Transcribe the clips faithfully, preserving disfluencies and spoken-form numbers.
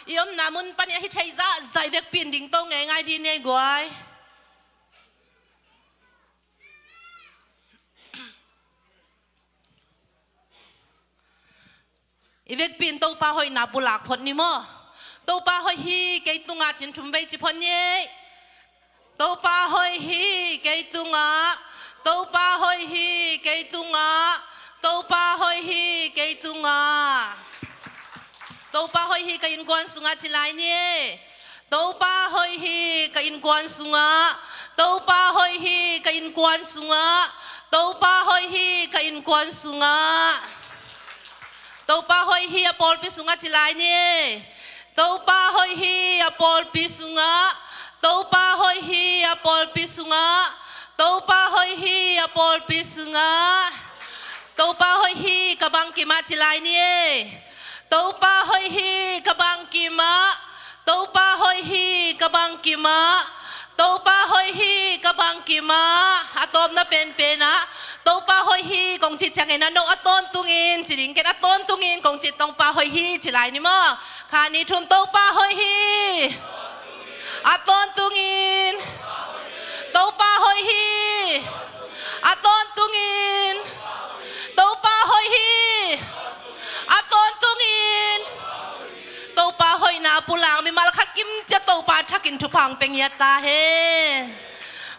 I omna mun panin a hi thei zahzah i vekpi in ding to ngeingai dih ni ei guai. I vekpi in Topa hoihna pulak phot ni maw. Topa hoih hi kei tungah ci-in thum vei ci phot ni ei. Topa hoih hi kei tungah. Topa hoih hi kei tungah. Topa hoih hi kei tungah. Topa hoih hi ka innkuan sungah ci lai ni ei. Topa hoih hi ka innkuan sungah. Topa hoih hi ka innkuan sungah. Topa hoih hi ka innkuan sungah. Topa hoih hi a pawlpi sungah ci lai ni ei. Topa hoih hi a pawlpi sungah. Topa hoih hi a pawlpi sungah. Topa hoih hi a pawlpi sungah. Topa hoih hi ka bangkimah ci lai ni ei. Topa hoih hi ka bangkimah. Topa hoih hi ka bangkimah. Topa hoih hi ka bangkimah. A tawpna penpen ah Topa hoih hi kong cih ciangin ah no a tawntungin ci ding ken, a tawntungin kong cih Topa hoih hi ci lai ni maw. Khat nih thum, Topa hoih hi. A tawntungin. Topa hoih hi. A tawntungin. Topa hoih hi. A tawntungin. Topa hoihna pulak mimal khat kimciat Topa thakin thupha hong pia ngiat ta hen.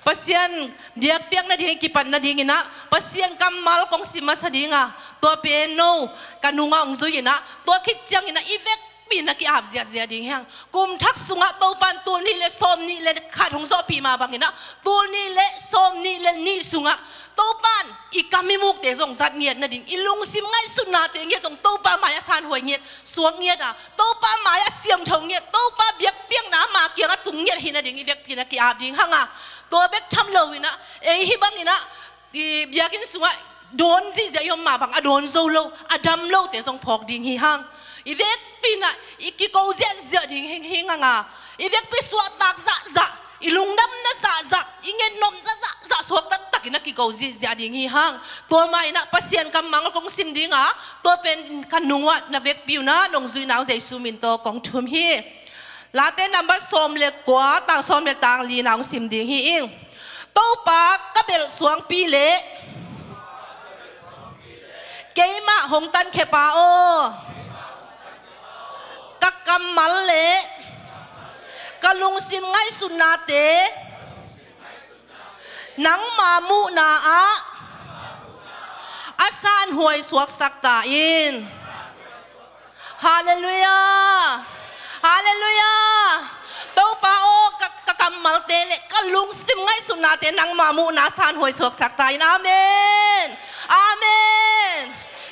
Pasian biakpiak nading i kipat nadingin ah Pasian kammal kong sim masa ding a, tua pen no ka nungah hong zui in ah, tua khit ciangin ah i vekpi in a ki-ap ziahziah ding hi hang. Kum thak sungah Topa in tul nih le sawm nih le khat hong zawhpih mah bangin ah, tul nih le sawm nih le nih sungah Topa in i kam i mukte zong zat ngiat nading, i lungsim ngaihsutnate ngiat zong Topa mai-ah sanhuai ngiat, suak ngiat a, Topa mai-ah siangtho ngiat, Topa biakpiakna ama kiangah tung ngiat hi nading i vekpi in a ki-ap ding hang a. Tua bek tham lo in ah, ei hih bangin ah i biakinn sungah dawn zihziah i om mah bang a dawn zo lo, a dam lote zong phawk ding hi hang. I vekpi in ah i kiko ziahziah ding hi hang a, i vekpi suahtak zahzah, i lungdamna zahzah, i ngetnopna zahzah suak taktak in a kiko ziahziah ding hi hang. Tua mah in ah Pasian kammal kong sim ding a, tua pen ka nungah na vekpi un ah nong zuihna uh Jesu min tawh kong thum hi. Late number sawm le kua, tang sawm le tang li na hong sim ding hi ing. Topa ka belh suangpi le keimah hong tankhia pa aw, ka kammal le ka lungsim ngaihsutnate nangma muhna ah a sanhuai suaksak ta in. Halleluiah. Halleluiah. Topa aw, ka, ka kammalte le ka lungsim ngaihsutnate nangma muhna sanhuai suaksak ta in. Amen. Amen.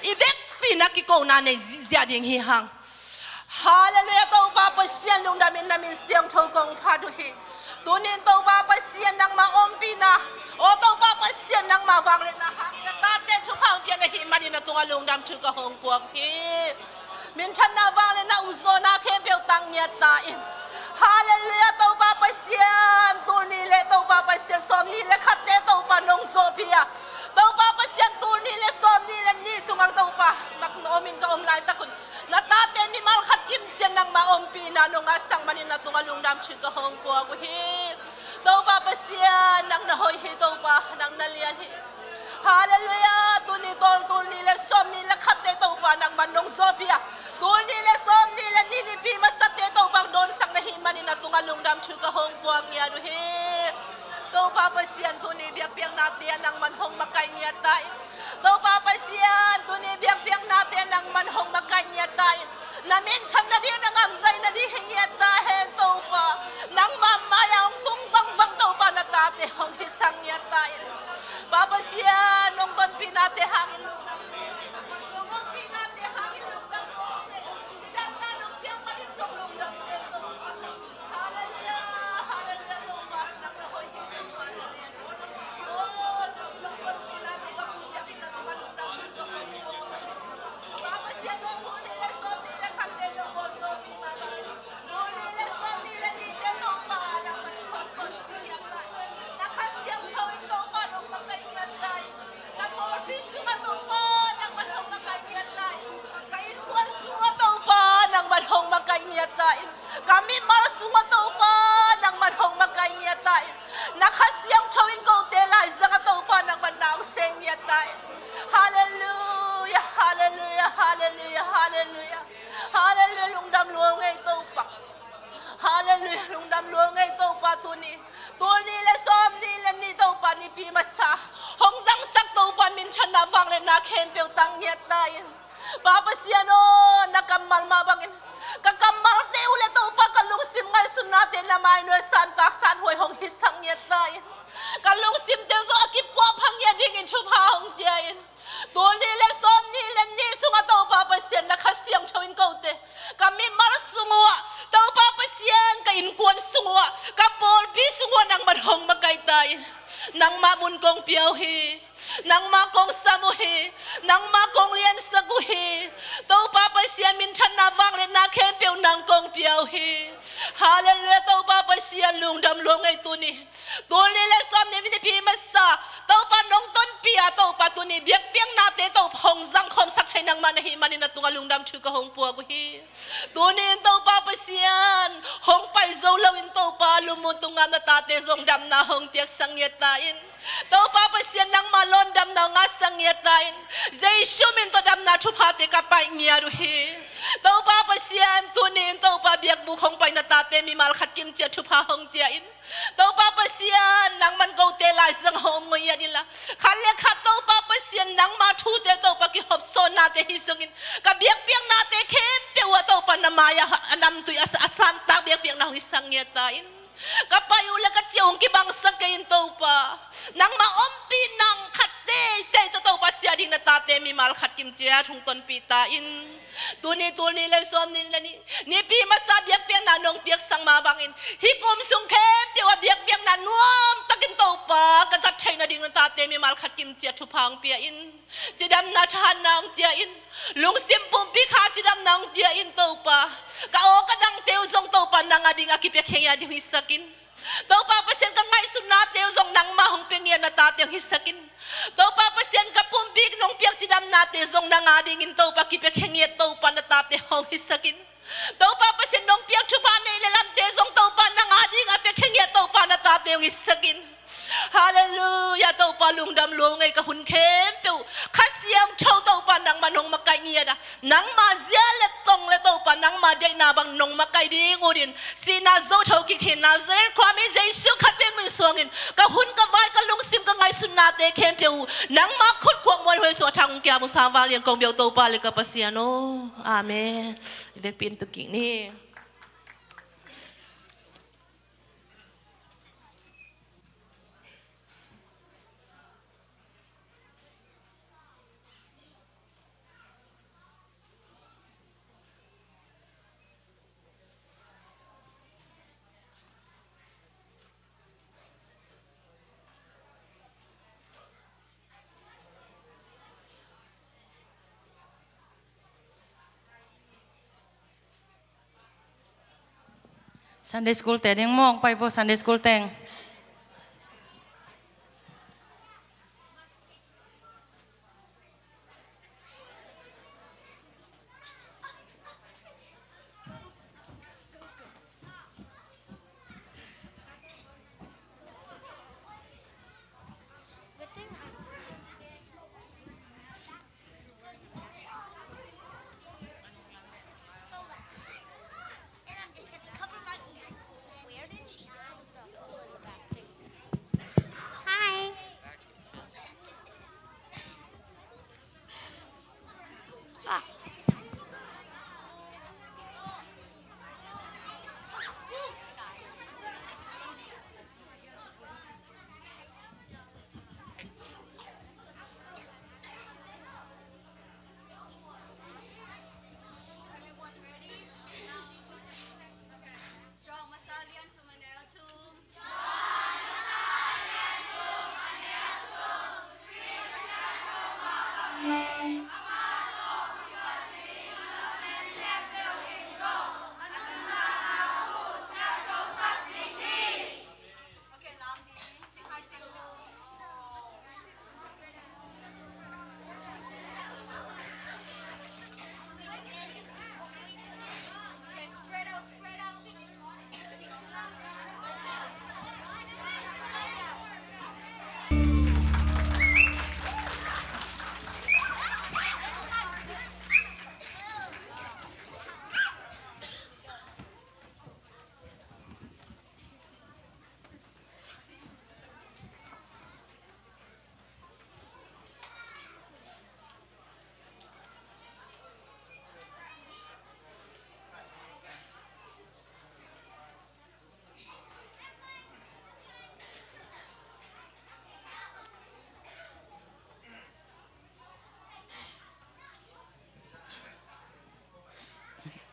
I vekpi in a kikona nei ziahziah ding hi hang. Halleluiah. Topa Pasian, lungdam in na min siangtho kong phat uh hi. Tuni in Topa Pasian nangma ompihna, aw Topa Pasian nangma vangliatna hangin na tate thupha hong pia na hih manin na tungah lungdam thu ka hong puak hi. Minthanna, vangliatna, ukzawhna khempeuh tang ngiat ta in. Halleluiah. Topa Pasian, tul nih le Topa Pasian sawm nih le khatte Topa nong zawhpih a, Topa Pasian tul nih le sawm nih le nih sungah Topa nang na om in ka om laitak un, na tate mimal khat kimciat nangma ompihna nong ngahsak manin na tungah lungdam thu ka hong puak uh hi. Topa Pasian, nang na hoih hi Topa, nang na lian hi. Halleluiah. Tuni tawng tul nih le sawm nih le khatte Topa nangman nong zawhpih a, tul nih le sawm nih le nih nipi masate Topa dawnsak na hih manin na tungah lungdam thu ka hong puak ngiat uh hi. Topa Pasian, tuni biakpiaknate ah nangman hong makaih ngiat ta in. Topa Pasian, tuni biakpiaknate nangman hong makaih ngiat ta in. Na minthan nading, na ngamzai nading hi ngiat ta hen Topa. Nangma mai-ah hong tung bangbang Topa na tate hong hisak ngiat ta in. Pa Pasian, nong tonpihnate hangin lungdam. Nong tonpihnate hangin lungdam. ta in. Ka mimal sungah Topa nangman hong makaih ngiat ta in. Na Kha Siangtho in kote laizangah Topa nangman na hong sem ngiat ta in. Halleluia, halleluia, halleluia, halleluia. Halleluia, lungdam lua ung ei Topa. Halleluia, lungdam lua ung ei Topa tuni. Tul nih le sawm nih le nih Topa nipi masa hong zangsak Topa minthanna vangliatna khempeuh tang ngiat ta in. Pa Pasian aw, na kammal mah bangin ka kammalte uh le Topa ka lungsim ngaihsutnate na mai nuai san tak san huai hong hisak ngiat ta in. Ka lungsimte uh zong a kipuahpha ngiat dingin thupha hong pia in. Tul nih le sawm nih le nih sungah Topa Pasian na Kha Siangtho in kote ka mimal sung uhah, Topa Pasian ka innkuan sung uhah, ka pawlpi sung uhah nangman hong makaih ta in. Nangmah mun kong pia uh hi. Nangmah kong sam uh hi. Nangmah kong liansak uh hi. Topa Pasian minthanna vangliatna khempeuh nang kong pia uh hi. Halleluia, Topa Pasian lungdam lua ung ei tuni. Tul nih le sawm nih nipi masa Topa nong tonpih a Topa tuni biakpiaknate Topa hong zangkhawmsak thei nangmah na hih manin na tungah lungdam thu ka hong puak uh hi. Tuni in Topa Pasian hong pai zo loin Topa lumutung a na tate zong damna hong piaksak ngiat ta in. Topa Pasian nangmah lawn damna hong ngahsak ngiat ta in. Jesu min tawh damna thuphate ka paih ngiat uh hi. Topa Pasian tuni in Topa biakbuk hong pai na tate mimal khat kimciat thupha hong pia in. Topa Pasian nangman kote laizang hong om ngiat inla, khat le khat Topa Pasian nangma thute Topa kihopsawnate hi zongin ka biakpiaknate khempeuh ah Topa na mai-ah a namtui a, a samtak biakpiakna hong hisak ngiat ta in. Ka pai uh le ka ciah uh hong kibangsak kei in Topa. Nangma ompih nang khat teitei tawh Topa ciah ding na tate mimal khat kimciat hong tonpih ta in. Tuni tul nih le sawm nih le nih nipi masa biakpiakna nong piaksak mah bangin hih kum sung khempeuh ah biakpiakna nuamtakin Topa ka zat theih nading na tate mimal khat kimciat thupha hong pia in. Cidamna thahatna hong pia in. Lungsim pumpi kha cidamna hong pia in Topa. Ka aw ka dangte uh zong Topa nang a ding a kipiakhia ngiat ding hong hisak in. Topa Pasian ka ngaihsutnate uh zong nangmah hong pia ngiat na tate hong hisak in. Topa Pasian ka pumpi nong piak cidamnate zong nang a dingin Topa kipiakhia ngiat Topa na tate hong hisak in. Topa Pasian nong piak thupha nei le lamte zong Topa nang a ding a piakhia ngiat Topa na tate hong hisak in. Halleluia, Topa lungdam lua ung ei ka hun khempeuh Kha Siangtho Topa nangmah nong makaih ngiat a nangma zia le tong le Topa nangma deihna bang nong makaih ding utin sihna zo thokik hi Nazareth khuami Jesu khat bek min suangin ka hun ka vai ka lungsim ka ngaihsutnate khempeuh uh nangma khut khuak muanhuai sungah thang hong kiam uh sa vanglian kong biak Topa le ka Pasian aw. Amen. I vekpi in tuk kik ni. Sunday school te ding mawng pai vo Sunday school teng.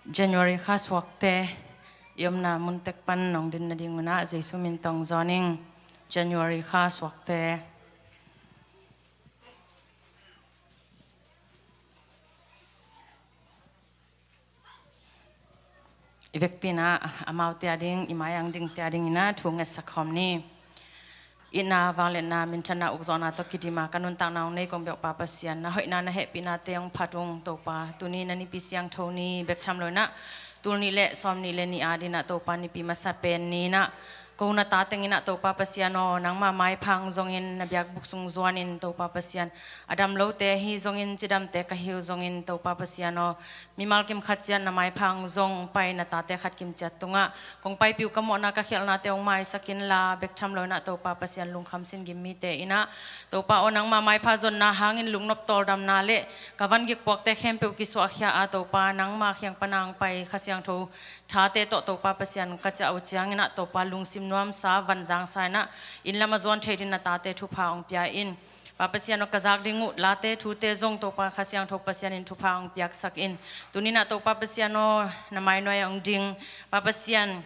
January kha suakte i omna mun tek pan nong din nading un ah Jesu min tawh hong zawn ing. January kha suakte. I vekpi in ah amaute a ding, i mai-ah hong dingte a dingin ah thu ngetsak khawm ni. Itna, vangliatna, minthanna, ukzawhna tawh kidim a ka nuntakna hong nei kong biak Pa Pasian, na hoihna, na hehpihnate hong phat ung Topa. Tuni na Nipi siangtho ni, bek tham lo in ah tul nih le sawmnih le nih a dingin ah Topa, Nipi masa pen ni in ah ko na ta teng in ah Topa Pasian aw, nangma maipha hong zongin, na biakbuk sung zuanin Topa Pasian, a dam lote ahi zongin, cidamte ka hi uh zongin Topa Pasian aw, mimal kim khat ciat na maipha hong zong pai na tate khat kim ciat tungah kong paipih uh ka mawhna ka khialhnate hong maisak inla, bek tham lo in ah Topa Pasian, lungkham sin gim mite in ah Topa aw, nangma maipha zonna hangin lungnop tawldamna le ka van gik puakte khempeuh kisuahkhia a Topa, nangma kiang pan a hong pai Kha Siangtho thate tawh Topa Pasian ka ciah uh ciangin ah Topa, lungsim nuamsa, van zangsa in ah inn lam a zuan thei dingin na tate thupha hong pia in. Pa Pasian aw, ka zak ding uh late thute zong Topa Kha Siangtho Pasian in thupha hong piaksak in. Tuni in ah Topa Pasian aw, na mainuai-ah hong ding Pa Pasian,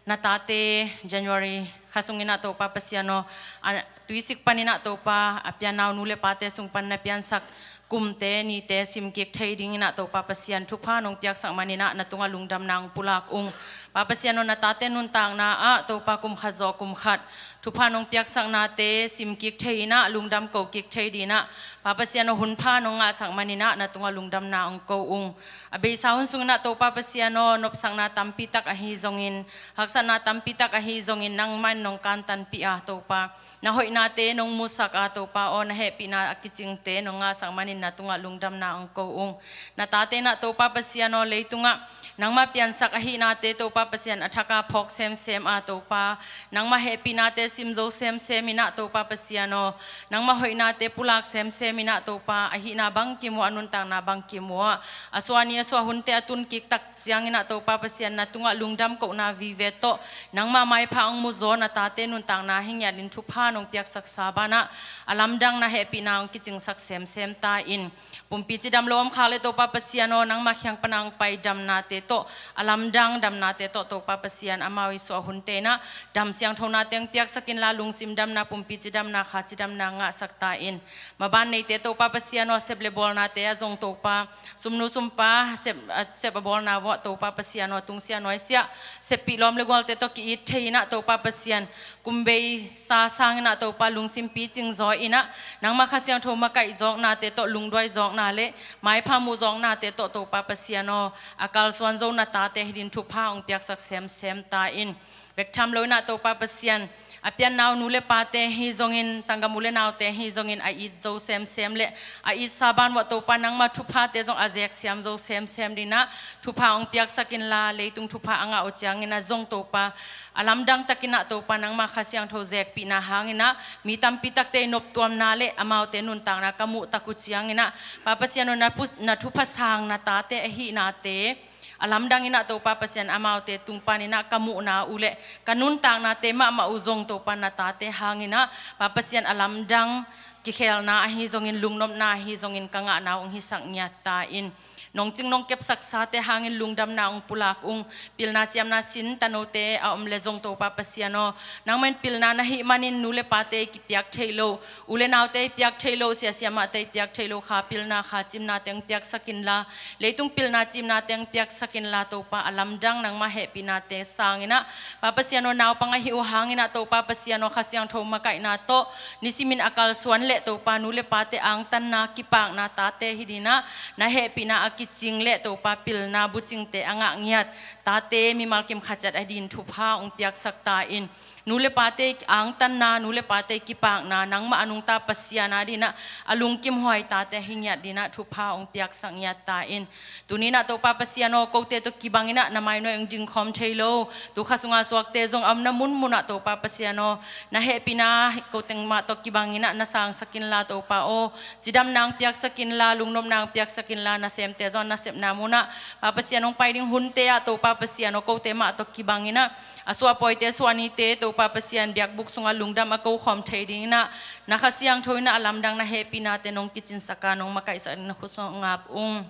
na tate January kha sungin ah Topa Pasian aw, a tuisik panin ah Topa, a pianna uh nu le pate sung pan na piansak kumte, nite simkik thei dingin ah Topa Pasian, thupha nong piaksak manin ah na tungah lungdamna hong pulak ung. Pa Pasian aw, na tate nuntakna ah Topa, kum khat zawh kum khat thupha nong piaksaknate simkik thei in ah, lungdam ko kik thei dingin ah Pa Pasian aw, hunpha nong ngahsak manin ah na tungah lungdamna hong ko ung. A beisa hun sungin ah Topa Pasian aw, nopsakna tampi tak ahi zongin, haksatna tampi tak ahi zongin, nangmah in nong kantanpih a Topa, na hoihnate nong musak a Topa aw, na hehpihna a kicingte nong ngahsak manin na tungah lungdamna hong ko ung. Na tate in ah Topa Pasian aw, leitungah nangmah piansak ahihnate Topa Pasian, a thak a phawk semsem a Topa, nangmah hehpihnate sim zo semsem in ah Topa Pasian aw, nangmah hoihnate pulak semsem in ah Topa, ahihna bangkim uh, a nuntakna bangkim uh ah, a suah ni a suah hunte a tun kik tak ciangin ah Topa Pasian, na tungah lungdam kohna vive tawh nangma maipha hong mu zaw na tate nuntakna hi ngiat in thupha nong piaksaksa banah, a lamdang na hehpihna hong kicingsak semsem ta in. Pumpi cidam lo om khak le Topa Pasian aw, nangma kiang pan a hong pai damnate tawh, a lamdang damnate tawh Topa Pasian, amau i suah hunte in ah dam siangthonate hong piaksak inla, lungsim damna, pumpi cidamna, kha cidamna ngahsak ta in. Maban neite Topa Pasian aw, sep le bawlnate ah zong Topa, sumnu sumpa, sep, a, sep a bawlna vuah Topa Pasian aw, tungsiah nuaisiah seppih lawm le gualte tawh ki-it thei in ah Topa Pasian, kum beisa sangin ah Topa, lungsim picing zaw in ah, nangmah Kha Siangtho makaih zawknate tawh, lungduai zawkna le maipha muh zawknate tawh Topa Pasian aw, a kalsuan zo na tate hi dingin thupha hong piaksak semsem ta in. Bek tham lo in ah Topa Pasian, a pianna uh nu le pate hi zongin, sanggam u le naute hi zongin, a it zo semsem le a itsa ban uah Topa, nangmah thuphate zong a zeksiam zo semsem dingin ah thupha hong piaksak inla, leitung thupha a ngah uh ciangin ah zong Topa, a lamdang takin ah Topa, nangmah Kha Siangtho zekpihna hangin ah mi tampi takte i noptuamna le amaute nuntakna ka muh tak uh ciangin ah, Pa Pasian aw, na pu-, na thupha sang na tate ahihnate a lamdang in ah Topa Pasian, amaute tung panin ah ka muhna uh le ka nuntaknate mahmah uh zong Topa, na tate hangin ah Pa Pasian, a lamdang, kikhelna ahi zongin, lungnopna ahi zongin ka ngahna uh hong hisak ngiat ta in. Nong cing nong kepsaksate hangin lungdamna hong pulak ung. Pilna siamna sin tanote a om le zong Topa Pasian aw, nangmah in pilna na hih manin nu le pate i kipiak theih loh, u le naute i piak theih loh, sia siamahte i piak theih loh kha pilna, kha cimnate hong piaksak inla, leitung pilna cimnate hong piaksak inla Topa, a lamdang nangmah hehpihnate sangin ah, Pa Pasian aw, naupang ahi uh hangin ah Topa Pasian aw, Kha Siangtho makaihna tawh nisimin a kalsuan le Topa, nu le pate angtanna, kipakna tate hi dingin ah, na hehpihna a kicing le Topa, pilna bucingte a ngah ngiat tate mimal kim khat ciat a dingin thupha hong piaksak ta in. Nu le pate angtanna, nu le pate kipakna, nangmah a nungta Pasian a dingin ah a lungkimhuai tate hi ngiat dingin ah thupha hong piaksak ngiat ta in. Tuni in ah Topa Pasian aw, kote tawh kibangin ah na mainuai hong dingkhawm thei lo, tu kha sunga suakte zong a omna munmun ah Topa Pasian aw, na hehpihna kote mah tawh kibangin ah na sangsak inla Topa aw, cidamna hong piaksak inla, lungnopna hong piaksak inla, nasemte zong nasepna mun ah Pa Pasian hong pai ding hunte ah Topa Pasian aw, kote mah tawh kibangin ah a suahpawite, suahnite Topa Pasian, biakbuk sungah lungdam a kokhawm thei dingin ah, na Kha Siangtho in ah a lamdang na hehpihnate nong kicinsak a, nong makaihsak dingin na khut sungah hong ap ung.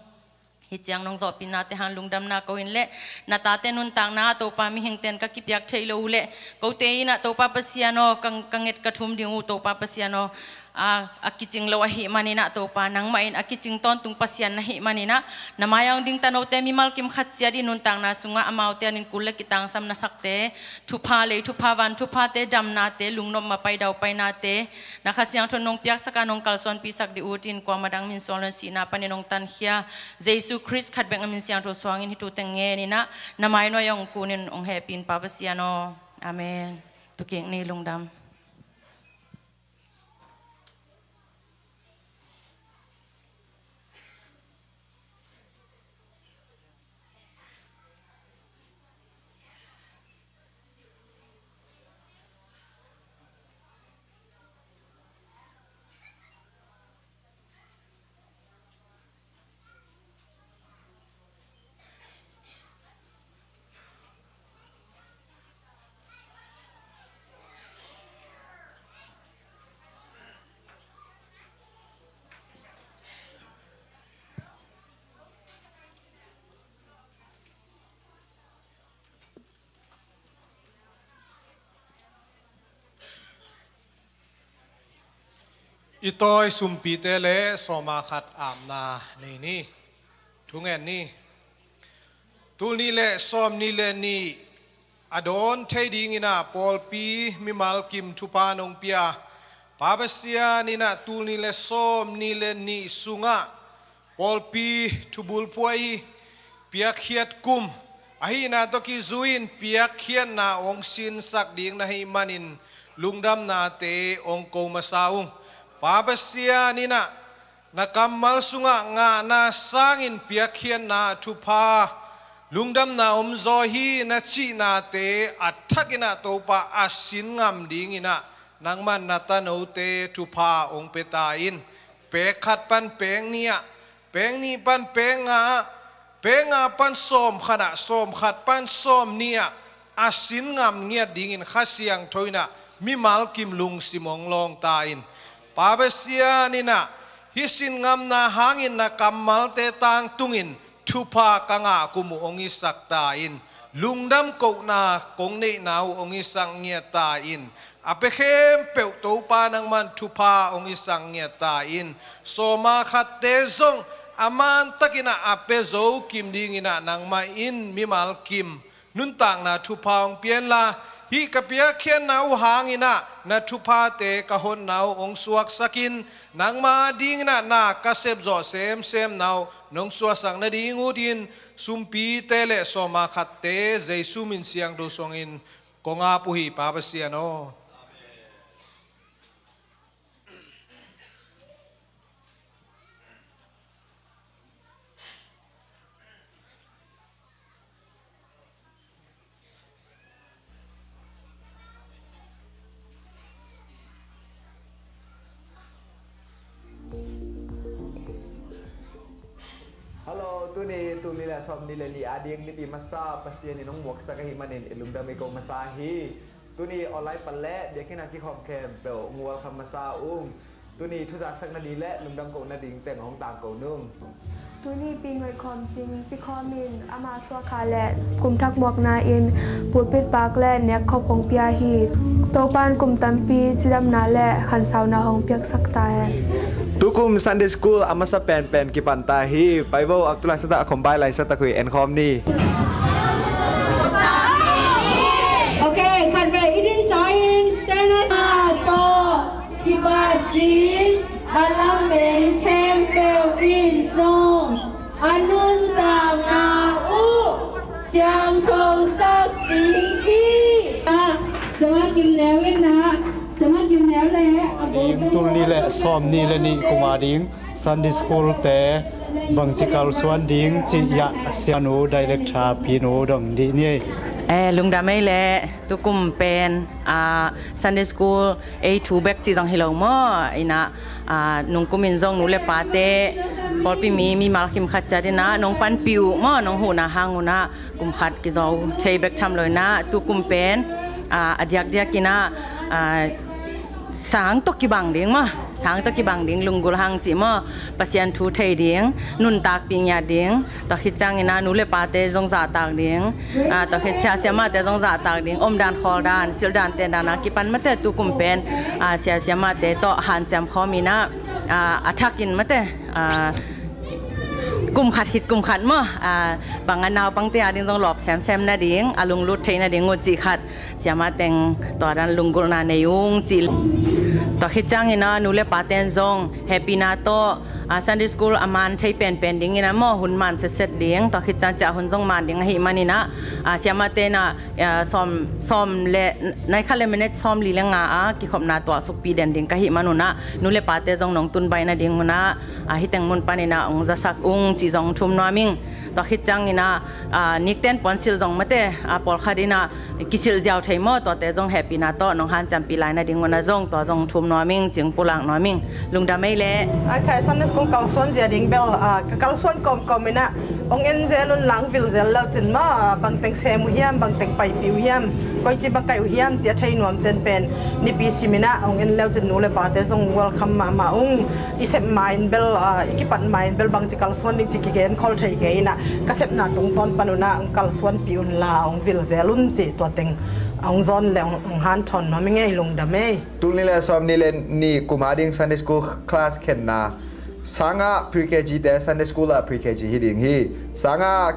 Hih ciang nong zawhpihnate hang lungdamna ko in leh, na tate nuntakna ah Topa mihingte'n ka kipiak theih loh uh leh, kote in ah Topa Pasian aw, ka, ka nget ka thum ding uh Topa Pasian aw, a, a kicing lo ahih manin ah Topa, nangmah in a kicing tawntung Pasian na hih manin ah, na mai-ah hong ding tanote mimal kim khat ciat in nuntakna sungah amaute adingin kul leh kitangsam na sakte, thupha lei, thupha van, thuphate, damnate, lungnop mapai daupainate, na Kha Siangtho in nong piaksak a nong kalsuanpihsak ding uh in kuamah dang min suang lo in sihna panin hong tankhia Jesu Khrist khat bek a min siangtho suangin hih thu teng ngen in ah, na mai nuai-ah hong kun in hong hehpih in Pa Pasian aw. Amen. Tu kik ni, lungdam. I tawi sumpite leh sawm-ah-khat apna nei ni. Thungen ni. Tul nih leh sawmnih leh nih a dawn thei dingin ah pawlpi mimal kim thupha nong pia Pa Pasian in ah tul nih leh sawmnih leh nih sungah pawlpi thubulphuh ahi piakkhiat kum ahihna tawh kizui-in piakkhiatna hong sinsak ding na hih manin lungdamnate hong ko masa ung. Pa Pasian in ah na kammal sungah ngahna sangin piakkhiatna thupha, lungdamna om zaw hi na cihnate a thak in ah Topa a sin ngam dingin ah nangman na tanote thupha hong pia ta in. Pek khat pan pek nih ah, pek nih pan pek nga ah, pek nga pan sawm khat ah, sawm khat pan sawm nih ah a sin ngam ngiat dingin Kha Siangtho in ah mimal kim lungsim hong lawng ta in. Pa Pasian in ah hih sin ngamna hangin na kammalte tangtungin thupha ka ngah kum uh hong hisak ta in. Lungdam kohna kong neihna uh hong hisak ngiat ta in. A pia khempeuh Topa nangman thupha hong hisak ngiat ta in. Sawm-ah-khatte zong a mantakin ah a pia zo kim dingin ah nangmah in mimal kim nuntakna thupha hong pia inla, hih ka piakkhiatna uh hangin ah na thuphate ka hotna uh hong suaksak in, nangma dingin ah na ka sepzawh semsemna uh nong suahsak nading utin, sumpite leh sawm-ah-khatte Jesu min siangtho suangin kong ap uh hi, Pa Pasian aw. Hello, tuni tul nih leh sawmnih leh nih ading Nipi masa Pasian in hong muaksak ahih manin i lungdam i ko masa hi. Tuni online pan leh biakinn a kikhawm khempeuh hong welcome masa ung. Tuni thuzaksak nading leh lungdam koh nading teng hong tangko nung. Tuni Pi Ngawi Khawm Cing, Pi Khawm in ama suakha leh kum thak muakna in pulpit bak leh nekkhop hong pia hi. Topa'n kum tampi cidamna leh khansauna hong piaksak ta hen. Tukum Sunday School a masa penpen kipan ta hi. Pai vo, ak tu laisaktak, a khom bai laisaktak uh hi, en khawm ni. Okay, khatvei i din sa in, stand up. Tawh kipat ding a lamen khempeuh in zong a nuntakna uh siangthosak ding hi. Siama Kim Neu in ah, Siama Kim Neu leh a tul nih leh sawmnih leh nih kum ading Sunday School te bangci kalsuan ding cih ah sianu director Pi Nu dong dih ni. Eh, lungdam ei leh, tukum pen, ah, Sunday School ei thu bek cih zong hi lo maw? In ah, ah, nungkum in zong nu leh pate, pawlpi mi, mimal kim khat ciat in ah nong panpih uh maw, nong huhna hang un ah kum khat kizo thei bek tham lo in ah, tukum pen, ah, a diakdiak in ah, ah, Sang tawh kibang ding maw, sang tawh kibang ding, lunggulh hang cih maw, Pasian thu thei ding, nuntakpih ngiat ding, tua khit ciangin ah nu le pate zong zahtak ding, ah, tua khit sia siamate zong zahtak ding, omdan khawldan, silhdan tendan a kipan mate tu kum pen, ah, sia siamate tawh hanciam khawm in ah, ah, a thakin mate, ah, kum khat khit kum khat maw, ah, bang a naupangte a ding zong lawp semsem nading, a lunglut thei nading uh cih khat, siama teng tua dan lunggulhna nei ung cih. Tua khit ciangin ah nu le paten zong hehpihna tawh, ah, Sunday school a man thei penpen dingin ah maw, hun man setset ding, tua khit ciang ciah hun zong man ding ahih manin ah, ah, siamate in ah, ah, sawm, sawm le, nai khat le minute sawm li le nga a kikhopna tuah sukpih den ding ka hih man un ah, nu le pate zong nong tun baih nading un ah, ah, hih teng mun panin ah hong zasak ung cih zong thum nuam ing. Tua khit ciangin ah, ah, nikten puansilh zong mate, ah, pawlkhat in ah kisilh ziau thei maw, tuate zong hehpihna tawh nong hanciampih lai nading un ah zong tua zong thum nuam ing, cih pulak nuam ing. Lungdam ei leh. A khai Sunday school kalsuan zia ding bel, ah, ka kalsuan kawmkawm in ah hong en zel un la, hong vil zel le uh cin maw, ah, bangteng sem uh hiam, bangteng paipih uh hiam, koici bang kaih uh hiam, cih a thei nuam ten pen nipi sim in ah hong en le uh cin nu le pate zong welcome mahmah ung. I sep ma-in bel, ah, i kipat ma-in bel bangci kalsuan ding cih kigen khol thei kei in ah, ka sepna tungtawn pan un ah hong kalsuanpih un la, hong vil zel un cih tua teng hong zawn le hong, hong hanthawn nuam ing ei, lungdam ei. Tul nih le sawm nih le nih kum a ding Sunday school class khenna. Sangah pre-K G te Sunday school ah pre-K G hi ding hi. Sangah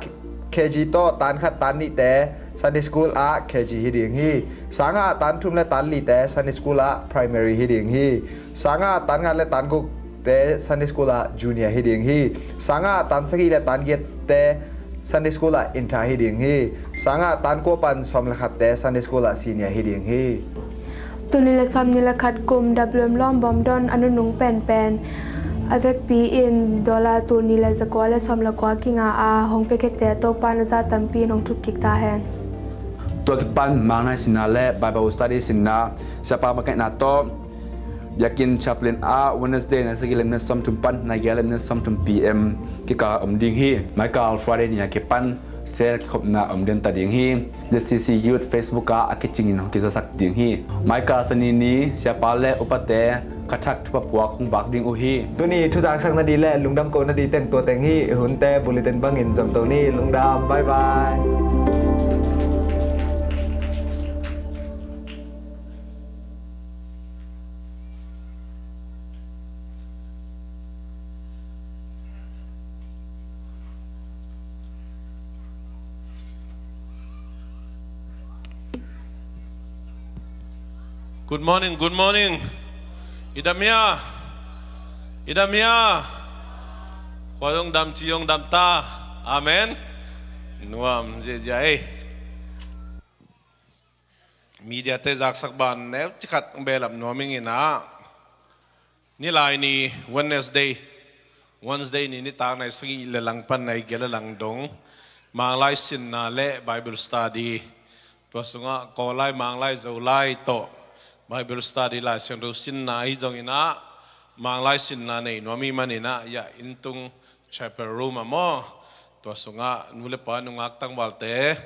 K G tawh tan khat tan nihte Sunday school ah K G hi ding hi. Sangah tan thum le tan lite Sunday school ah primary hi ding hi. Sangah tan nga le tan gukte Sunday school ah junior hi ding hi. Sangah tan sagih le tan giatte Sunday school ah inter hi ding hi. Sangah tan kua pan sawm le khatte Sunday school ah senior hi ding hi. Tul nih le sawm nih le khat kum W M lawm bawm don a nunung penpen a vekpi in dollar tul nih le zakua le sawm le kua kinga a hong piakhiate Topa in a zah tampi in hong thuk kik ta hen. Tua kipan Manglai sinna le Bible study sinna siapa makaihna tawh biakinn chaplain ah Wednesday nai sagih le minute sawmthum pan nai giat le minute sawmthum P M kikal om ding hi. Maikal Friday ni a kipan sel kikhopna om den ta ding hi. Z C C Youth Facebook ah a kicingin hong kizasak ding hi. Maikal Sani ni siapa le upate ka thak thupha puak hong vak ding uh hi. Tuni thuzaksak nading le lungdam ko nading teng tua teng hi. Hunte bulletin bangin zomto ni. Lungdam, bye bye. Good morning, good morning. I dam hia? I dam hia? Khua zong dam, ci zong dam ta. Amen. Nuam ziazia ei. Media te zaksak ban neu cikhat ang belap nuam ing in ah. Nilai ni Wednesday, Wednesday ni nitak nai sagih le lang pan nai giat le lang dong Manglai sinna le Bible study. Tua sungah Kawllai, Manglai, Zolai tawh Bible study, Lai Siangtho sinna hi zongin ah Manglai sinna nei nuam i manin ah, ya, inntung chapel room ah maw, tua sungah nu le pa nungak tangvalte,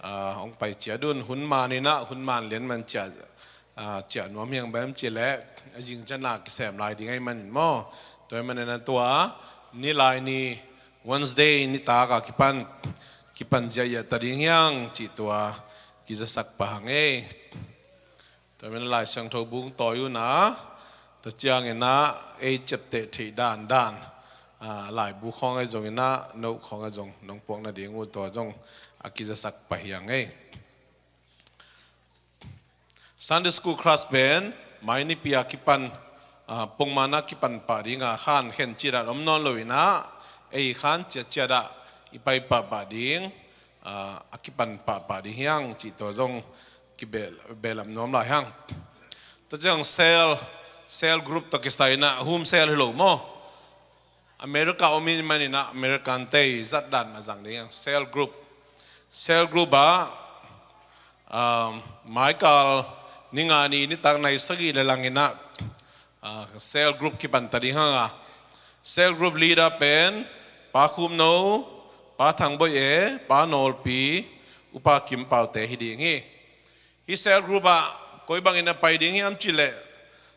ah, hong pai ciat un, hun man in ah, hun man lian man ciah, ah, ciah nuam hiang bem ci leh a zing ciang a kisem lai ding ahih manin maw. Tua ahih manin ah tua nilai ni Wednesday nitak a kipan, kipan ziahziah ta ding hiang cih tua kizasak pah hang ei. Tua ahih manin Lai Siangtho bung tawi un a, tua ciangin ah ei ciapteh theih dandan, ah, laibu khawng ahi zongin ah, note khawng ahi zong nong puak nading uh tua zong a kizasak pah hiang ei. Sunday school class pen mai nipi a kipan, ah, pongman a kipan pah ding a, khan khen cih dan om nawn lo in ah, ei khan ciatciat ah i pai pahpah ding, ah, a kipan pahpah ding hiang cih tua zong kibel, belap nuam lai hang. Tua ciang cell, cell group tawh kisai in ah, home cell hi lo maw. America om i hih manin ah American te i zat dan a zang ding hiang, cell group. Cell group ah, um, maikal ni nga ni nitak nai sagih le lang in ah, ah, cell group kipan ta ding hang a. Cell group leader pen Pa Khupno, Pa Thangboi E, Pa Nawlpi, Upa Kim Paute hi ding hi. Hih cell group ah koi bangin a pai ding hiam cih leh,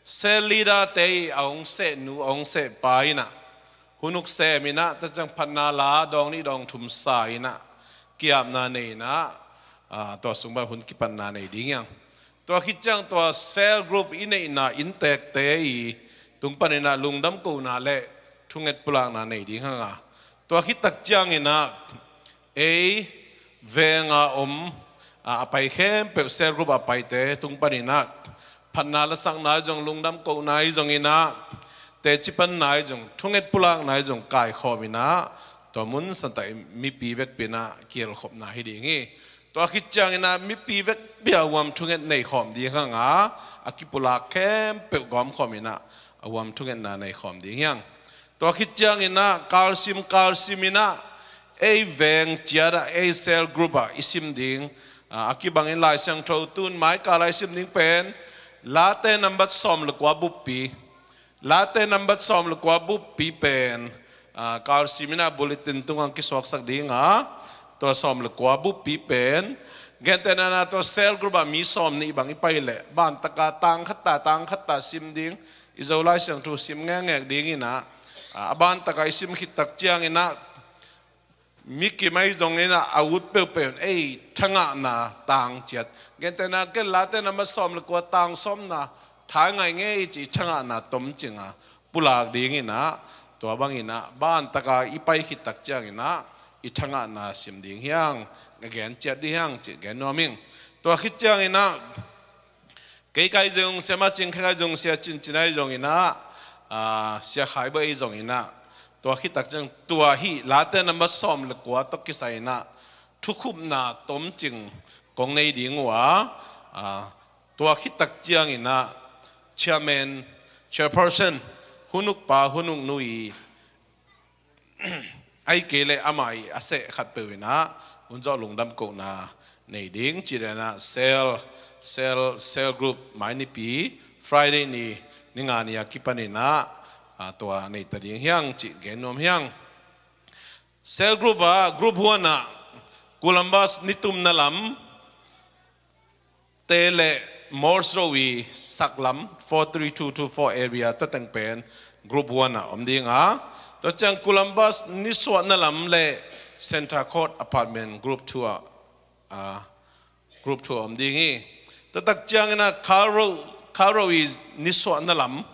Cell leader te i a hong seh nu a hong seh pa in ah hun uk sem in ah, tua ciang phatna la dawng nih dawng thum sa in ah, ki-apna nei in ah, aa, tua sung pan hun kipatna nei ding hi hang. Tua khit ciang tua cell group i neihna inntekte i tung pan in ah lungdam kohna le thunget pulakna nei ding hang a, tua khit tak ciang in ah ei veng a om, a, a pai khempeuh cell group a paite tung pan in ah phatna lasakna i zong, lungdam kohna i zong in ah, teci panna i zong, thunget pulakna i zong kaikhawm in ah, tua mun santa i mipi vekpi in ah kihelkhopna hi ding hi. Tua khit ciang in ah mipi vekpi a huam thunget neikhawm ding hang a, a kipulak khempeuh gawmkhawm in ah a huam thungetna neikhawm ding hi hang. Tua khit ciang in ah kalsim kalsim in ah ei veng ciat ah, ei cell group ah i sim ding, a, a kibang in Lai Siangtho tun mai kal ah i sim ding pen Late nambat sawm le kua buppi. Late nambat sawm le kua buppi pen, a, kalsim in ah bulletin tung ah kisuaksak ding a, tua sawm le kua buppi pen gentehna in ah tua cell group ah mi sawm nih bang i pai leh ban tak a tang khat ta, tang khat ta sim ding, i Zo Lai Siangtho sim ngekngek ding in ah, a, a ban tak a i sim khit tak ciang in ah mi kim ahi zong in ah a ut peuhpeuh in ei thangahna tang ciat, gentehna ken Late nambat sawm le kua tang sawmna tha ngai ngei ci, i thangahna tomcing a pulak ding in ah, tua bang in ah ban tak a i pai khit tak ciang in ah i thangahna sim ding hi hang, a gen ciat ding hi hang ci gen nuam ing. Tua khit ciang in ah kei kai zong Sia Ma Cing, kei kai zong Sia Cin Cin ahi zong in ah, a, Sia Khai Boi ahi zong in ah, tua khit tak ciang tua hih Late nambat sawm le kua tawh kisai in ah thukhupna tomcing kong nei ding uh a, a, tua khit tak ciang in ah chairman, chairperson, hun uk pa, hun uk nu i, ahih kei leh amah i a seh khatpeuh in ah hun zawh lungdam kohna nei ding ci dan ah cell, cell, cell group mai nipi Friday ni, ni nga ni a kipan in ah, a, tua nei ta ding hi hang ci gen nuam hi hang. Cell group ah group huan ah Columbus nitumna lam te le Morse Road i saklam four three two two four area tua teng pen group one ah om ding a, tua ciang Columbus nisuahna lam le Centre Court Apartment group two ah, ah, group two ah om ding hi. Tua tak ciangin ah Carl Road, Carl Road i nisuahna lam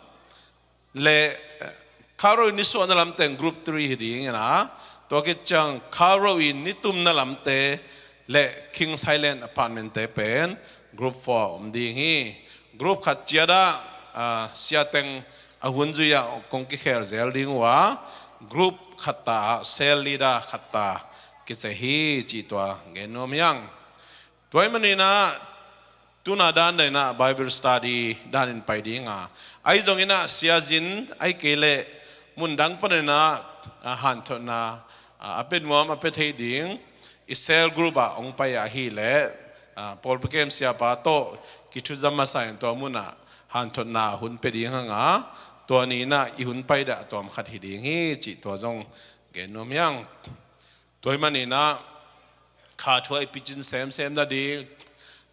le, eh, Carl Road i nisuahna lam teng group three hi ding in ah, tua khit ciang Carl Road i nitumna lamte le Kings Highland Apartment te pen group four ah om ding hi. Group khat ciat ah, ah, sia teng a hun zui ah kong kikhel zel ding uh a, group khat ta ah cell leader khat ta kici hi cih tua gen nuam hi hang. Tua ahih manin ah tuna dan dan in ah Bible study dan in pai ding a, ahi zongin ah siazin ahih kei leh mun dang panin ah, ah, hanthotna, ah, a pia nuam a pia thei ding i cell group ah hong pai ahih leh, ah, pawlpi kem siapa tawh kithuza masa in tua mun ah hanthotna hun pia ding hang a, tua ni in ah i hun pai dah a tuam khat hi ding hi cih tua zong gen nuam hi hang. Tua ahih manin ah kha thu ah i picin semsem nading,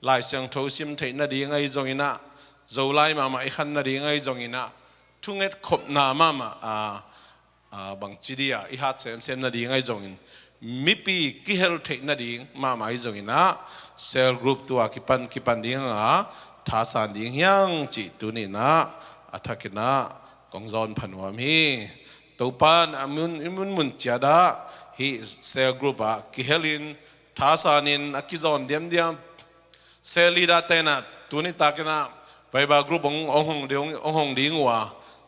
Lai Siangtho sim theih nading ahi zongin ah, Zolai mahmah i khan nading ahi zongin ah, thunget khopna mahmah, a, a, bangci dih a i hat semsem nading ahi zongin, mipi kihel theih nading mahmah ahi zongin ah, cell group tua kipan kipan ding a thasan ding hi hang cih tuni in ah a thakin ah kong zawn pha nuam hi. Topa in a mun, i munmun ciat ah hih cell group ah kihel in thasan in a kizawn diamdiam. Cell leader te in ah tuni takin ah Viber group hong, hong hong ding, hong hong ding uh a,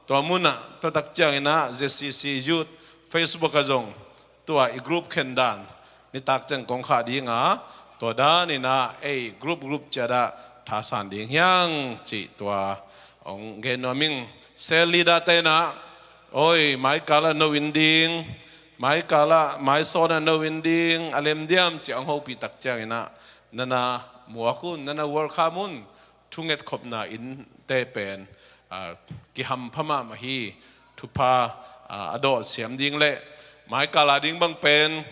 tua mun ah tua tak ciangin ah Z C C Youth Facebook ah zong tua i group khen dan nitak ciang kong khah ding a, tua dan in ah ei group group ciat ah thasan ding hi hang cih tua hong gen nuam ing. Cell leader te in ah, oi, mai kal ah no in ding, mai kal ah, mai sawn ah no in ding a lem diam cih hong hopih tak ciangin ah, na na muak un, na na welcome un, thunget khopna innte pen, ah, kihampha mahmah hi, thupha, ah, a dawh siam ding leh mai kal a ding bang pen,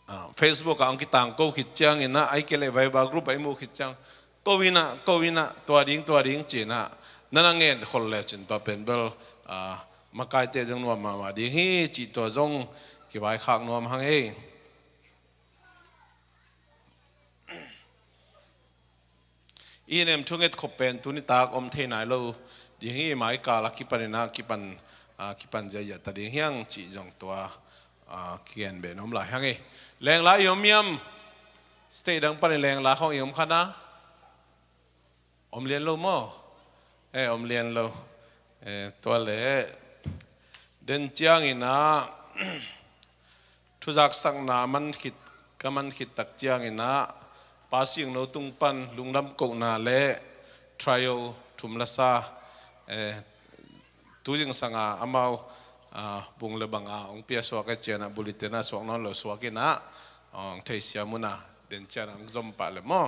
ah, Facebook ah hong kitangko khit ciangin ah, ahih kei leh Viber group ah i muh khit ciang, ko in ah, ko in ah, tua ding, tua ding ci-in ah, na na ngen khol le cin tua pen bel, ah, makaite zong nuam mahmah ding hi cih tua zong kivaikhak nuam hang ei. I nem thunget khop pen tuni tak om thei nai lo ding hi, mai kal a kipan ina kipan, ah, kipan ziahziah ta ding hiang cih zong tua, ah, kigen beh nuam lai hang ei. Lengla i om hiam? State dang pan i lengla khong i om khan a om lian lo maw? Eh, om lian lo. Eh, tua le den ciangin ah thuzaksakna man khit, ka man khit tak ciangin ah Pa Singno tung pan lungdam kohna le trio thum la sa, eh, tu zingsang a amau, ah, bung le bang a hong pia suak e cian ah bulletin ah suak nawn lo suak in ah hong theisiam un ah den cian ah hong zom pah le maw?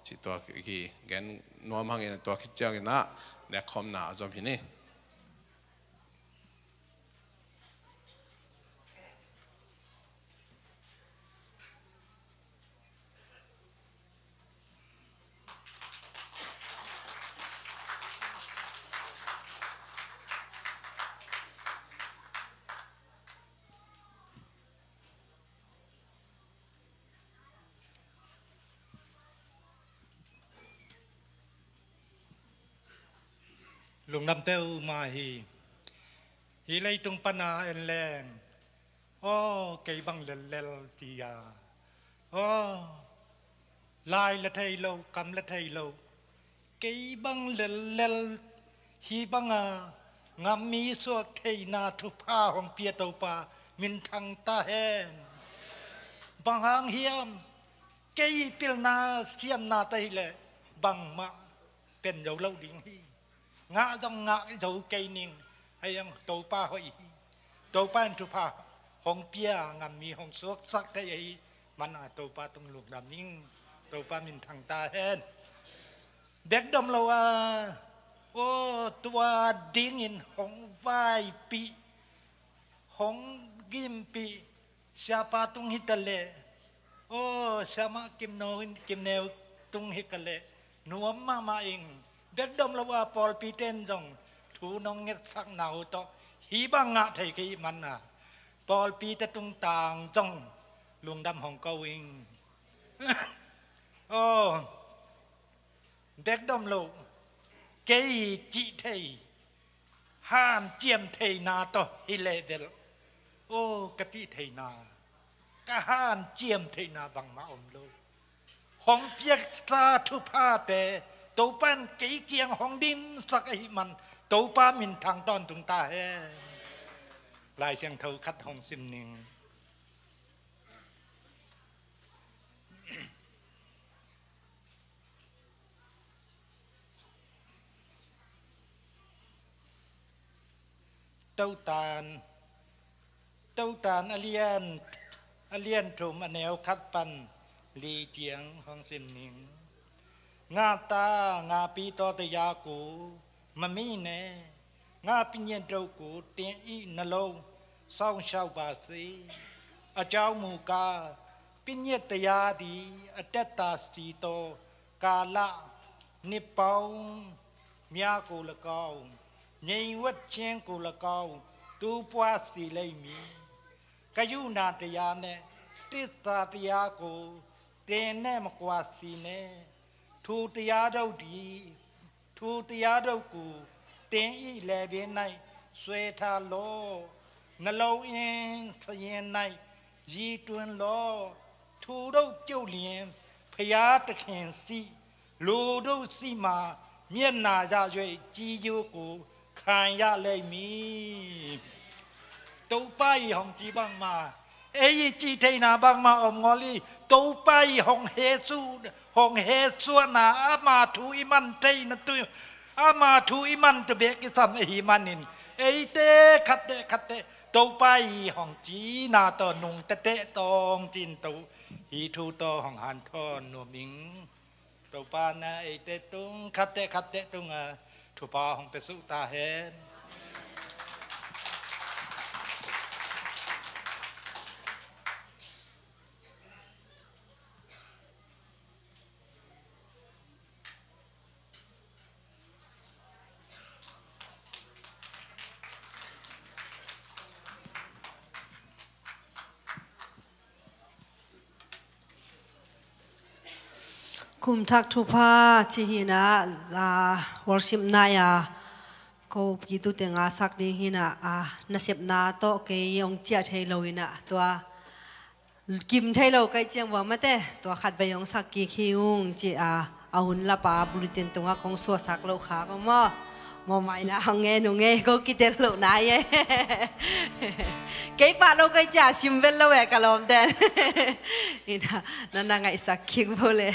Ci tua kigen nuam hang in ah tua khit ciangin ah nekkhawmna a zom hi ni. Lungdam peuhmah hi. Hih leitung pana en leng, aw, kei bang lellel ti a, aw, lai la thei lo, kam la thei lo, kei bang lellel, hih banga ngammi suak theihna thupha hong pia Topa minthang ta hen. Bang hang hiam? Kei pilna siamna ta hileh bangmah pen zo lo ding hi. Ngah zong ngah zo kei ning. Hei ang Topa hoih hi. Topa in thupha hong pia ngammi hong suaksak thei ahi mana Topa tung lungdam ning. Topa minthang ta hen. Bek dom lo a, aw, tua dingin hong vaipih, hong gimpih, siapa tung hi ta leh, aw, siamah Kimno, Kimneu tung hi ka leh nuam mahmah ing. Bek dom lo a pawlpi ten zong thu nong ngetsakna uh tawh hih bang ngah thei kei mana pawlpi te tungtang zong lungdam hong ko ing. Aw, bek dom lo, kei cih thei hanciam theihna tawh hi leh bel, aw, ka cih theihna, ka hanciam theihna bangmah om lo. Hong piaksa thuphate Topa in kei kiang hong dimsak ahih man Topa minthang tawntung ta hen. Lai Siangtho khat hong sim ning. Totan, Totan a lian, a lian thum a neu khat pan li tiang hong sim ning. Ngata ngapi tawh taya ku mami ne, nga pinyiat do ku tiang i na lo sau sau ba si. A jau mu ka pinyiat taya di a teta si to ka la ni pau mia ku la kau nyei wat chiang ku la kau tu pua si lei mi. Ka yu na taya ne tita taya ku te ne ma kua si ne thu taya do di. Thu taya do ku teng i le ve nai sue tha lo na lo in sa yen nai yi tuan lo thu do kiu lien phaya ta khen si lu do si ma mian na ya yue ji yu ku khan ya lei mi. Topa i hong ci bangma ei i cih theihna bangma om ngol i. Topa i hong hesu, hong hesuahna ama thu i man theihna tu ama thu i man tu bek i sam ahi manin eite khatte khatte Topa i hong cina tawh nung tete tawng cin to hi thu tawh hong hanthawn nuam ing. Topa na eite tung khatte khatte tung a thupha hong pia suh ta hen. Kum thak thupha ci hi in ah, ah, worship night ah ko kituak teng a sak ding hi in ah, ah, nasepna tawh kei hong ciah thei lo in ah, tua kim thei lo ka hih ciang bua mate, tua khatvei hong sak kik hi ung ci a, a hun lap a bulletin tungah kong suahsak loh kha ko maw. Mawhmaina hong ngen ung e, ko kitel loh nai e. Kei pah lo ka hih ciang sim vet lo e ka lawmte'n. In ah, na na ngaihsak kik vo le.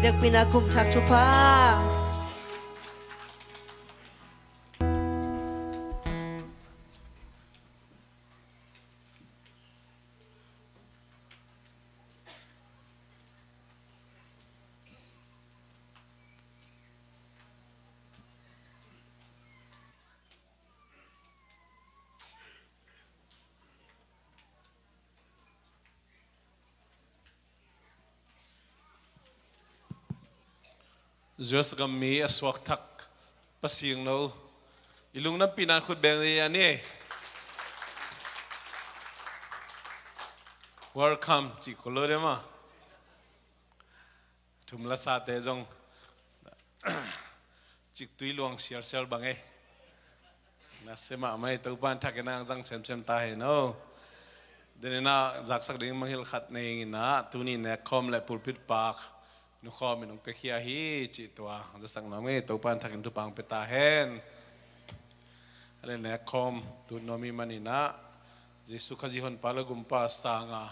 Biakpiakna kum thak thupha. Zuas gam mi a suak thak Pasiangno, i lungdam pihna khut beng hi a ni. Welcome cih ko lo dema. Thum la sate zong ciktui luang sialsial bang e. Na se mahmah hi, Topan thakin a zang semsem ta hen aw. Denina zaksak ding mangngilh khat nei ing in ah, tuni nekkhawm le pulpit pak nukhawm in hong piakhia hi cih tua zasak nuam ing. Topan thakin thupha hong pia ta hen. A le nekkhawm lut nuam i hih manin ah, Jesu Khazih Honpa le Gumpa sanga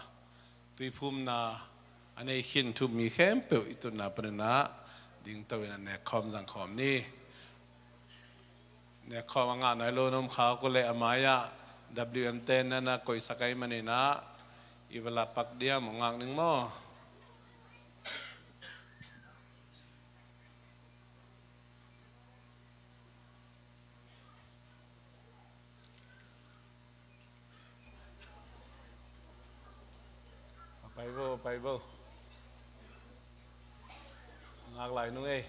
tuiphumna a nei khin thu-um mi khempeuh i tutna panin ah dingto in ah nekkhawm zangkhawm ni. Nekkhawm a ngah nai lo na om kha uh leh a mai-ah W M te na na koihsak ahih manin ah i va la pak diam, hong ngak ning maw? Pai vo, pai vo. Ngak lai nung ei.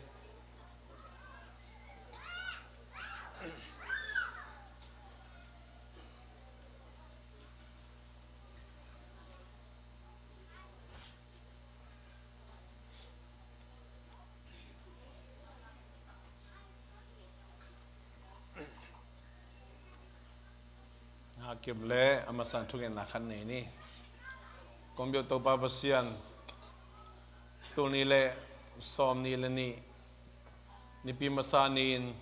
Hakim le a masa in thungetna khat nei ni. Kong biak Topa Pasian, tul nih le sawm nih le nih, Nipi masa ni-in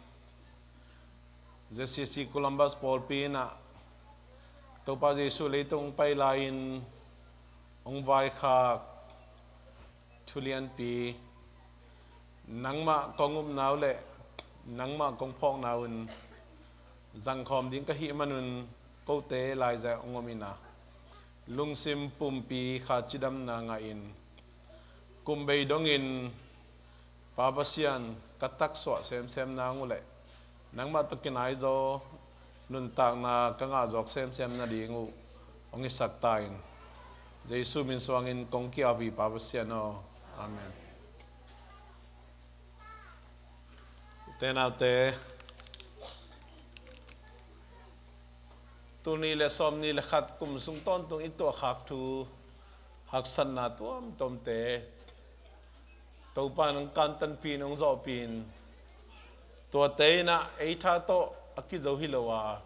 Z C C Columbus pawlpi in ah Topa Jesu leitung hong pai lai-in hong vaikhak thu lianpi, nangmah kong upna uh le nangmah kong phawkna un zangkhawm ding ka hih manun kote laiza hong om in ah, lungsim pumpi kha cidamna ngahin, kum bei dongin Pa Pasian, ka taksuah semsem nang uh leh nangmah tawh kinaizaw nuntakna ka ngahzawk semsem nading uh hong hisak ta in. Jesu min suangin kong ki-ap hi, Pa Pasian aw. Amen. Ute naute, tul nih le sawm nih le khat kum sung tawntung i tuahkhak thu haksatna tuamtuamte Topa in hong kantanpih in, hong zawhpih in, tuate in ah ei tha tawh a kizo hi lo a,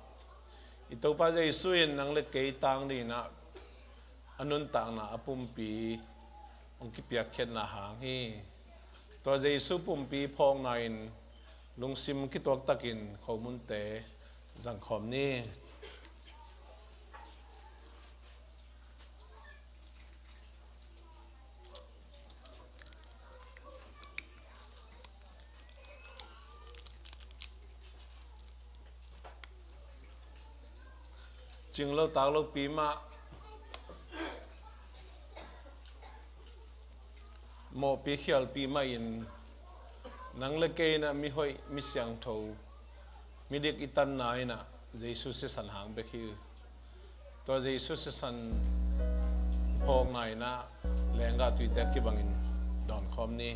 i Topa Jesu in nang le kei tang dingin ah a nuntakna a pumpi hong kipiakkhiatna hang hi. Tua Jesu pumpi phawkna in lungsim kituaktakin khomunte zangkhawm ni. Cing lo tak lopi mah, mawhpi khialpi mah in, nang le kei in ah mihoih, misiangtho, midik i tanna in ah Jesu sisan hang bek hi. Tua Jesu sisan phawkna in ah lenggah tuite kibangin dawnkhawm ni.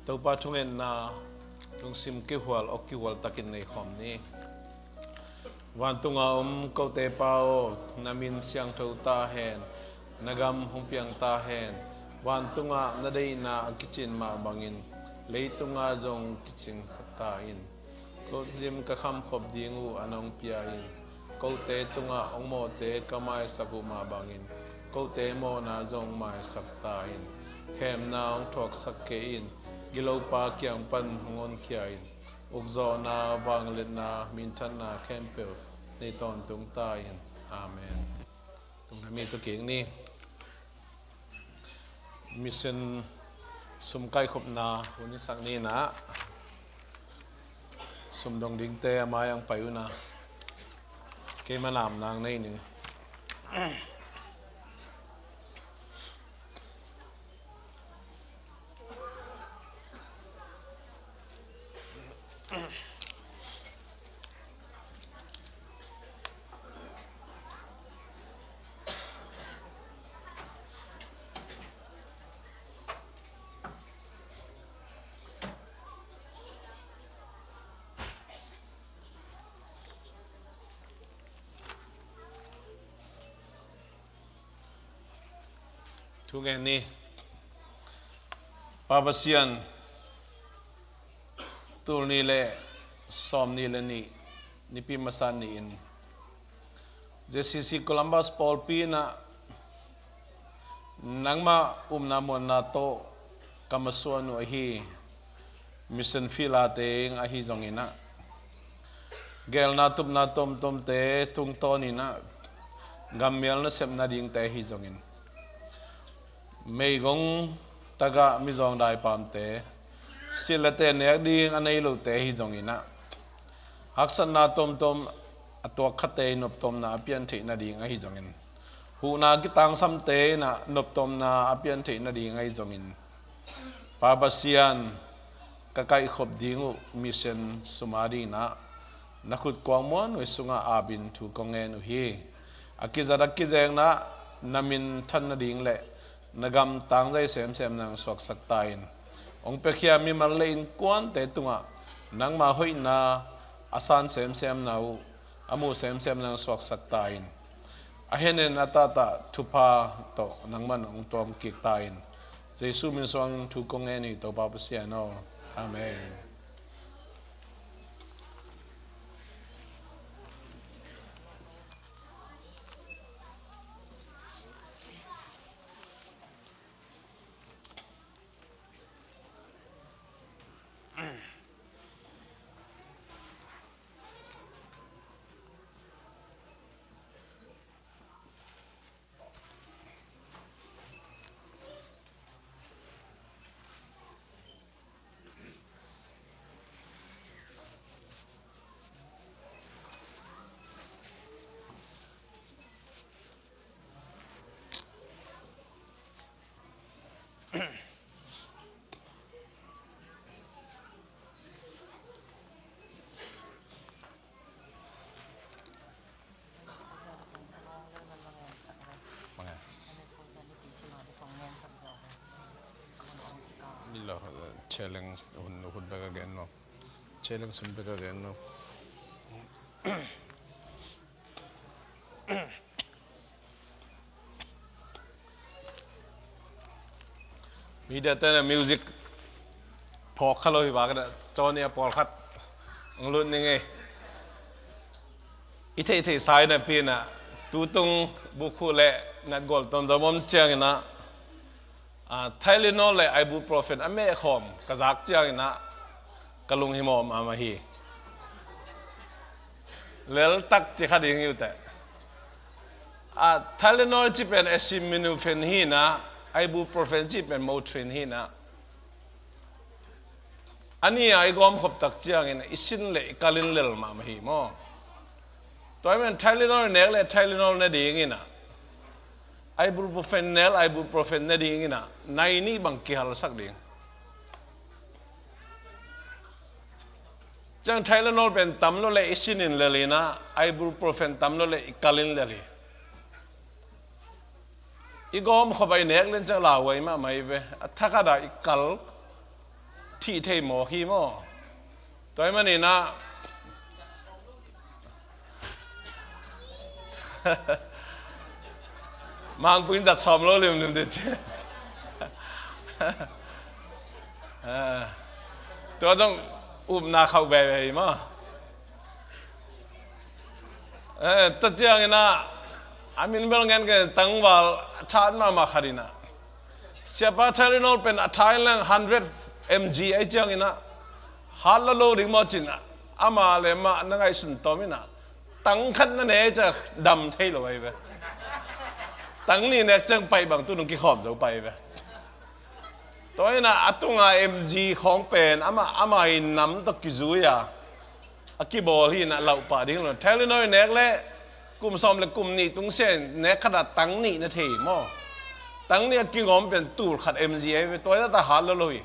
Topa thungetna lungsim kihual, awk kihual takin neikhawm ni. Vantunga om kote Pa aw, na min siangtho ta hen, na gam hong piang ta hen. Vantungah na deihna a kicin mah bangin, leitungah zong kicing ta in. Kotzim ka khamkhop ding uh a nong pia in, kote tungah hong mawhte ka maisak uh mah bangin, kote mawhna zong maisak ta in. Khemna hong thuaksak kei in, gilopa kiang pan hong honkhia in. ukzawhna, vangliatna, minthanna khempeuh nei tawntung ta in. Amen. Tungna mi tu kik ni. Mission sum kaikhopna hun i sak ni na, sum dong dingte a mai ang pai uh na, keima nam nang nei ning. Thu ngen ni. Pa Pasian, tul ni le sawm ni le ni, Nipi masa ni-in J C C Columbus pawlpi in ah nangmah upna muanna tawh ka masuan uh ahi mission field a teng ahi zongin ah, geelna tupna tomtomte tungtawn in ah, gammial nasep nadingte ahi zongin, meigong tagah mizawng daipamte, silate nek ding a nei lote ahi zongin ah, haksatna tomtom a tuak khate i noptomna a pian theih nading ahi zongin, huhna kitangsamte in ah noptomna a pian theih nading ahi zongin, Pa Pasian, ka kaihkhop ding uh mission sum a dingin ah na khut kuang muan uh i sungah apin thu kong ngen uh hi. A kizat a kizekna na minthan nading le na gam tangzai semsem nang suaksak ta in. Hong piakhia mimal le innkuante tungah nangma hoihna a san semsemna uh a muh semsem nang suaksak ta in. A hennen a tahtah thupha tawh nangman hong tuam kik ta in. Jesu min suang thu kong ngen hi, Topa Pasian aw. Amen. Challenge hun, hun bek a gen lo. Challenge hun bek a gen lo. Media te na music phawk kha lo hi bak na, Johnny a pawlkhat ang lut ning ei. I theih theih sai napi na, tutung bukhu le natgual tomtom om ciangin ah, a, Tylenol le ibuprofen a meh khawm ka zak ciangin ah ka lunghimawh mahmah hi. Leltak ci kha ding hi uh teh. A, Tylenol ci pen acetaminophen hi na, ibuprofen ci pen Motrin hi na. A nih a i gawmkhop tak ciangin i sin le i kal in lel mahmah hi maw. Tua hi man Tylenol i nek le Tylenol ne dingin ah, ibuprofen nek le ibuprofen ne dingin ah, nai nih bang kihalsak ding. Ciang Tylenol pen tam lo le i sin in lel in ah, ibuprofen tam lo le i kal in lel hi. I gawmkhop a i nek len ciang lauhuai mahmah hi ve. A thakhat ah i kal thih thei mawk hi maw. Tua hi manin ah Mangpui in zat sawm lo limlim ding ci. Ah, tua zong upna khauh veve hi maw. Eh, tua ciangin ah, a min bel ngen kei, tangval a that mahmah khat in ah, Siapa, Tylenol pen a tha in leng hundred M G ahi ciangin ah, Hat lo lo ding maw cin, ama le mah na ngaihsun tawm in a, tang khat na ne ciang dam thei lo ahi ve. Tang nih nek ciang pai bang tu nung kikhawm zo pai ve. Tua in a, a tunga M G khawng pen ama, ama in nam tawh kizui a, a kibawl hi in a, lauh pah ding lo. Tylenol nek leh kum sawm le kum nih tung sia in nek khat a tang nih na thei maw? Tang nih a kingawm pen tul khat M G ahi ve, tua in a ta hat lo lo hi.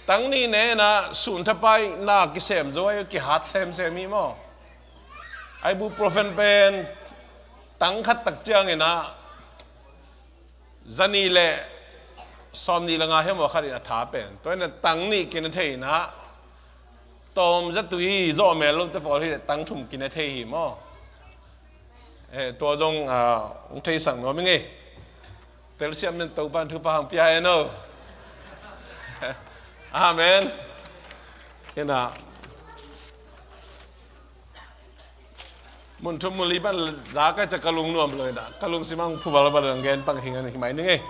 Tang nih ne in a, sun thapai na kisem zo ahi, kihat semsem hi maw? Ibuprofen pen tang khat tak ciang in a, za nih le sawm nih le nga hiam aw khat in a tha pen. Tua in a tang nih kina thei in a, tawm za tui zawh mel lote pawl hi leh tang thum kina thei hi maw? Eh, tua zong, ah, hong theisak nuam ing ei. Telsiam in Topa'n thupha hong pia hen aw. Amen. Hi na. Mun thum mun li pan za ka ca ka lung nuam lo hi na. Ka lungsim ah hong phu valval in gen pang hi ngan hi mai ning ei.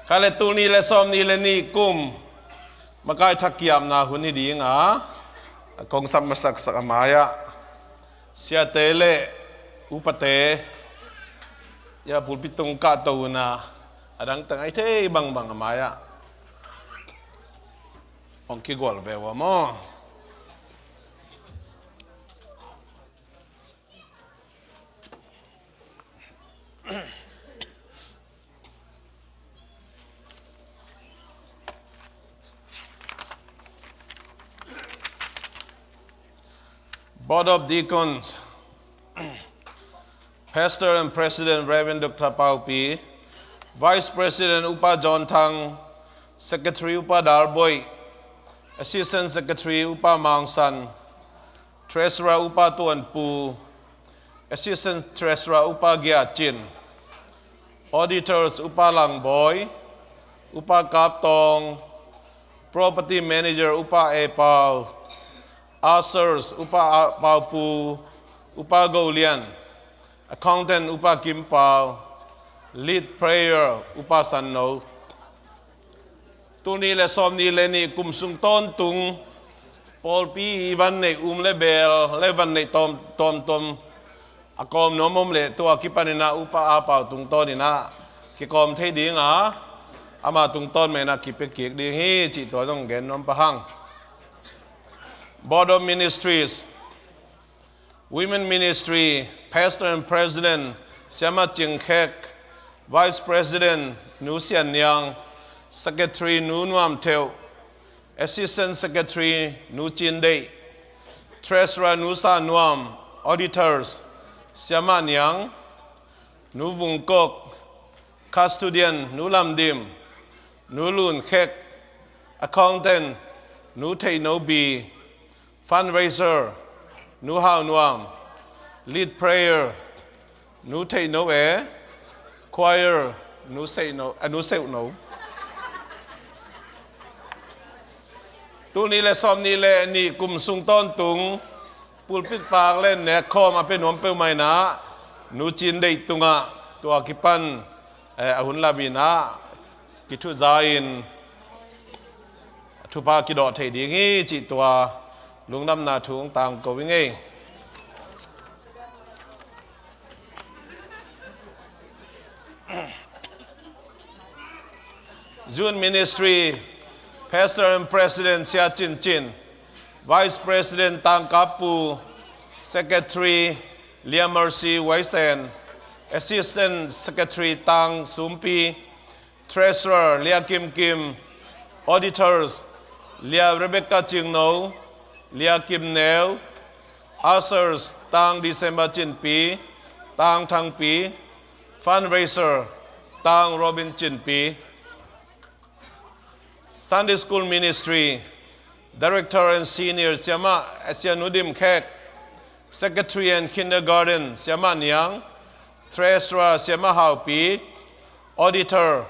Kha le tul nih le sawm nih le nih kum makai thak kiamna hun hi ding a, kong sap masaksak a mai-ah siate le upate, ya pulpit tung kahto un a, a dang tang ai thei bangbang a mai-ah hong kigual ve ua maw? Board of Deacons, Pastor and President Reverend Doctor Pau Pi, Vice President Upa John Thang, Secretary Upa Dal Boih, Assistant Secretary Upa Mang San, Treasurer Upa Tuan Pu, Assistant Treasurer Upa Gia Cin, Auditors Upa Lang Bawi, Upa Kap Tawng, Property Manager Upa E Pau, Ushers Upa A Pau Pu, Upa Go Lian, Accountant Upa Kim Pau, Lead Prayer Upa San No. Tul nih le sawm nih le nih kum sung tawntung pawlpi i van neih um le beel le van neih tawm, tawmtawm a kawm nuam om leh tua kipan in a Upa A Pau tungtawn in a kikawm thei ding a, ama tungtawn mah in a kipia kik ding hi cih tua zong gen nuam pah hang. Board of Ministries, Women Ministry, Pastor and President Siama Cing Khek, Vice President Nu Sian Niang, Secretary Nu Nuam Theuh, Assistant Secretary Nu Cin Deih, Treasurer Nu Sa Nuam, Auditors Siama Niang, Nu Vung Kok, Custodian Nu Lam Dim, Nu Lun Khek, Accountant Nu Theih No Bi, Fundraiser Nu Hau Nuam, Lead Prayer Nu Theih No E, Choir Nu Seih No, a, Nu Seuh No. Tul nih le sawm nih le nih kum sung tawntung pulpit paak le nek khawm a pia nuam peuhmah in a Nu Cin Deih tungah tua kipan, eh, a hun lam in a kithuza in thupha kidawh theih ding hi cih tua lungdamna thu hong tangko ing ei. Youth Ministry, Pastor and President Sia Cin Cin, Vice President Tang Kap Pu, Secretary Lia Mercy Wai Sen, Assistant Secretary Tang Sum Pi, Treasurer Lia Kim Kim, Auditors Lia Rebecca Cing No, Lia Kim Neu, Ushers Tang December Cin Pi, Tang Thang Pi, Fundraiser Tang Robin Cin Pi. Sunday School Ministry, Director and Senior Siama, Sia Nu Dim Khek, Secretary and Kindergarten Siama Niang, Treasurer Siama Hau Pi, Auditor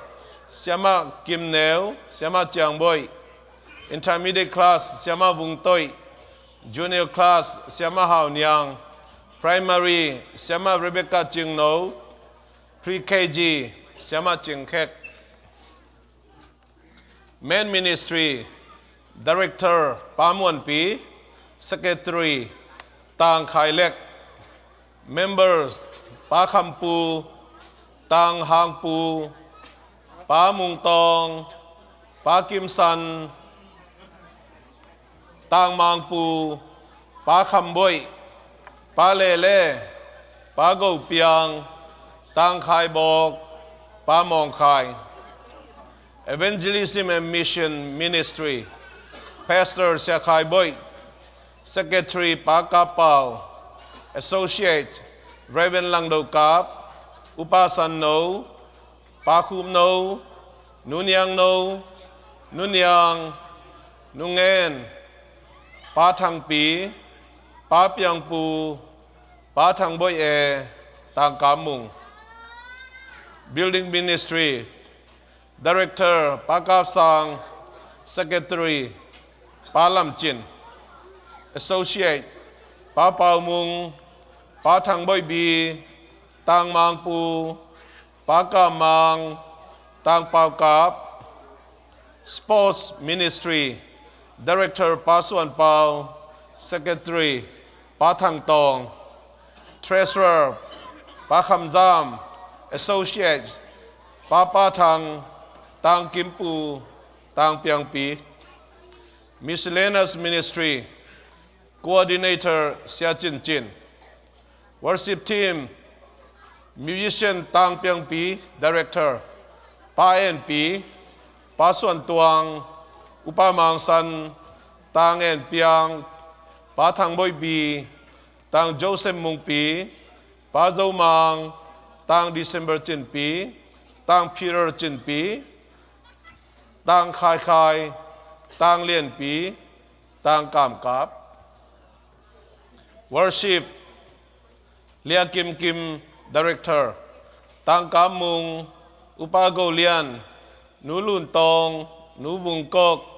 Siama Kim Neu, Siama Ciang Boih, Intermediate Class Siama Vung Toih, Junior Class Siama Hau Niang, Primary Siama Rebecca Cing No, Pre-K G Siama Cing Khek. Men Ministry, Director Pa Muanpi, Secretary Tang Khai Lek, Members Pa Kham Pu, Tang Hang Pu, Pa Mung Tawng, Pa Kim San, Tang Mang Pu, Pa Kham Boih, Pa Lele, Pa Go Piang, Tang Khai Bawk, Pa Mawng Khai. Evangelism and Mission Ministry, Pastor Sia Khai Boih, Secretary Pa Kap Pau, Associate Reverend Lang Do Kap, Upa San No, Pa Khup No, Nu Niang No, Nu Niang, Nu Ngen, Pa Thang Pi, Pa Piang Pu, Pa Thang Boih E, Tang Kam Mung. Building Ministry, Director Pa Kap Sang, Secretary Pa Lam Cin, Associate Pa Pau Mung, Pa Thang Boih Bi, Tang Mang Pu, Pa Kam Mang, Tang Pau Kap. Sports Ministry, Director Pa Suan Pau, Secretary Pa Thang Tawng, Treasurer Pa Kham Zam, Associate Pa Pa Thang, Tang Kim Pu, Tang Piang Pi. Miscellaneous Ministry, Coordinator Sia Cin Cin. Worship Team, Musician Tang Piang Pi, Director Pa En Pi, Pa Suan Tuang, Upa Mang San, Tang En Piang, Pa Thang Boih Bi, Tang Joseph Mung Pi, Pa Zo Mang, Tang December Cin Pi, Tang Peter Cin Pi, Tang Khai Khai, Tang Lian Pi, Tang Kam Kap. Worship, Lia Kim Kim, Director, Tang Kam Mung, Upa Go Lian, Nu Lun Tawng, Nu Vung Kok,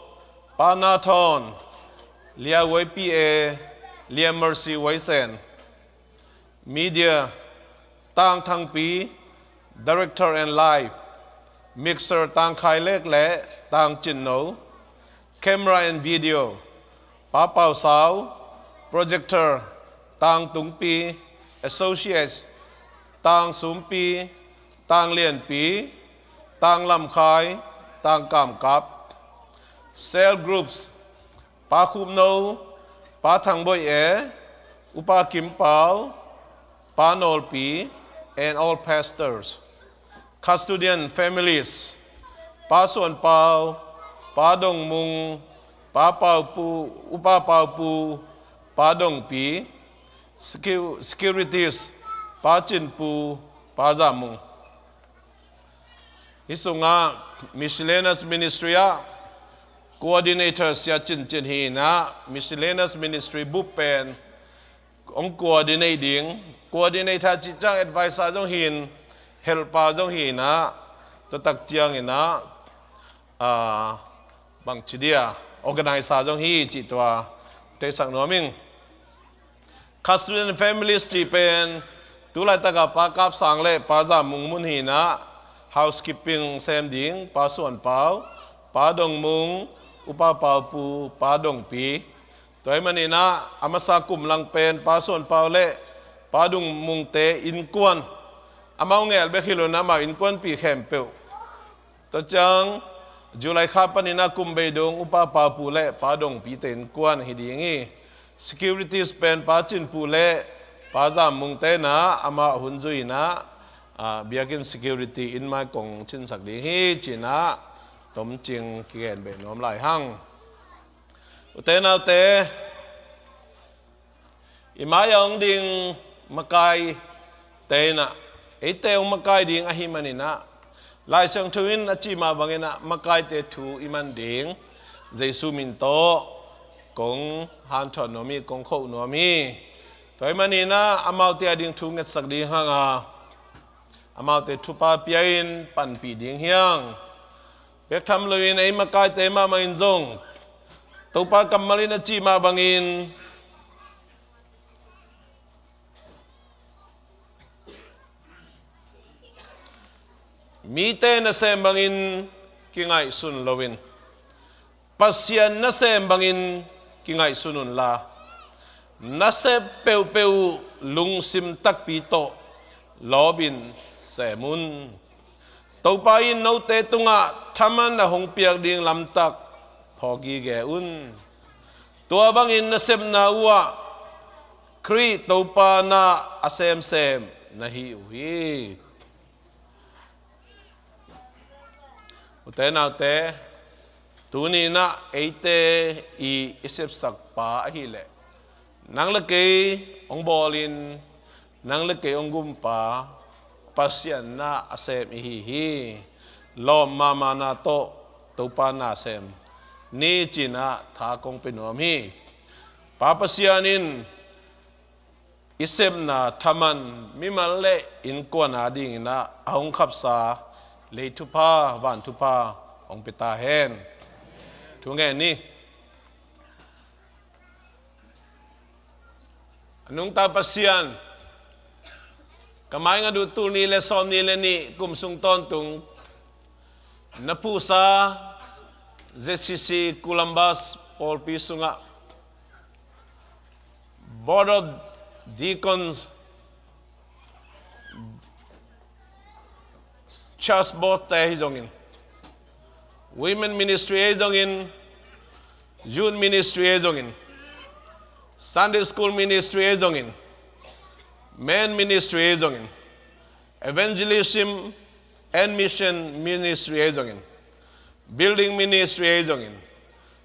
Pa Na Thawn, Lia Wai Pi E, Lia Mercy Wai Sen. Media, Tang Thang Pi, Director and Live, Mixer Tang Khai Lek le Tang Cin No, Camera and Video, Pa Pau Sau, Projector Tang Tung Pi, Associates Tang Sum Pi, Tang Lian Pi, Tang Lam Khai, Tang Kam Kap. Cell Groups, Pa Khup No, Pa Thang Boih E, Upa Kim Pau, Pa Nawl Pi, and all pastors. Custodian families, Pa Suan Pau, Pa Dong Mung, Pa Pau Pu, Upa Pau Pu, Pa Dong Pi. Secu-, securities, Pa Cin Pu, Pa Zam Mung. Hih sungah Miscellaneous Ministry ah Coordinator Sia Cin Cin hi in ah, Miscellaneous Ministry bup pen hong coordinate ding. Coordinator cih ciang advisor zong hi in, helper zong hi in ah, tua tak ciangin ah, ah, bang ci dia, organizer zong hi cih tua teisak nuam ing. Custodian families cih pen tu laitak a Pa Kap Sang le Pa Zam Mung mun hi in ah, housekeeping sem ding Pa Suan Pau, Pa Dong Mung, Upa Pau Pu, Pa Dong Pi. Tua ahih manin ah, a masa kum lang pen Pa Suan Pau le Pa Dong Mung te innkuan, amau ngel bek hi lo in ah, amau innkuanpih khempeuh. Tua ciang July kha panin ah kum bei dong Upa Pau Pu le Pa Dong Pi te innkuan hi ding hi. Securities pen Pa Cin Pu le Pa Zam Mung te in ah, amah hun zui in ah, ah, biakinn security in mai kong cinsak ding hi ci in ah, tomcing kigen beh nuam lai hang. U te nau te, i mai a hong ding makaite in ah, eite hong makai ding ahih manin ah, Lai Siangtho in a cih mah bangin ah, makaite thu i man ding Jesu min tawh kong hanthawn nuam hi, kong khoh nuam hi. Tua ahih manin ah, amaute a ding thu ngetsak ding hang a, amaute thupha pia in panpih ding hi hang. Bek tham loin ei makaite mahmah in zong, Topa kammal in a cih mah bangin, mite nasem bangin kingaihsun loin, Pasian nasem bangin kingaihsun unla, nasep peuhpeuh uh lungsim takpi tawh lawpin sem un. Topa in note tungah thaman a hong piak ding lamtak phawk gige un. Tua bangin nasepna uhah Khrih Topa na a semsem na hi uh hi. Ute naute, tuni-in ah eite i i sepsak pa ahileh nang le kei hong bawlin, nang le kei hong gumpa, Pasian na a sem i hi hi. Lawp mahmahna tawh Topa na sem ni ci-in ah tha kong pia nuam hi. Pa Pasian in i sepna thaman mimal le innkuan adingin ah a hong khapsa lei thupha, van thupha hong pia ta hen. Thu ngen ni. A nungta Pasian, ka maingat uh tul nih le sawmnih le nih kum sung tawntung na phuhsa Z C C Columbus pawlpi sungah Board of Deacons, Church Board te ahi zongin, Women Ministry ahi zongin, Youth Ministry ahi zongin, Sunday School Ministry ahi zongin, Men Ministry ahi zongin, Evangelism and Mission Ministry ahi zongin, Building Ministry ahi zongin,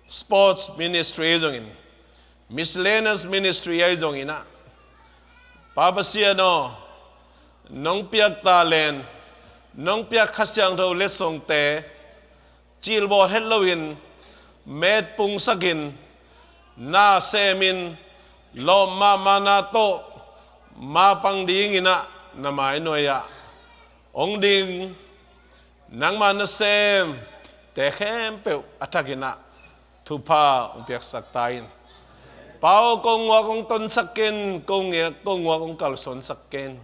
Sports Ministry ahi zongin, Miscellaneous Ministry ahi zongin ah, Pa Pasian aw, nong piak talent, nong piak Kha Siangtho letsongte cilbawl het loin metpungsakin, na semin, lawp mahmahna tawh mapang dingin ah na mainuai-ah hong ding nangma nasemte khempeuh a thakin ah thupha hong piaksak ta in. Pa aw, ko nguak hong tonsak ken, ko nguak, ko nguak hong kalsuansak ken.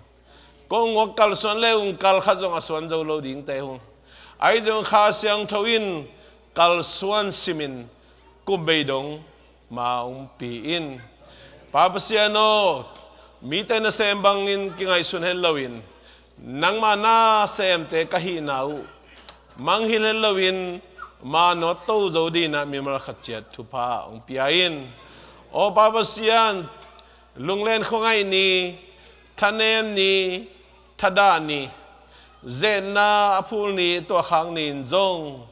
Ko nguak kalsuan le ung kal khat zong a suan zo lo dingte hung. Ahi zong Kha Siangtho in kalsuan simin kum bei dong ma hong pi in. Pa Pasian aw, mite nasem bangin kingaihsun het loin, nangma nasemte ka hihna uh manghilh het loin, ma nawt to zo dingin ah mimal khat ciat thupha hong pia in. Aw Pa Pasian, lunglen khuangaih ni, thanem ni, thadah ni, zetna a phul ni, tua khak ni-in zong,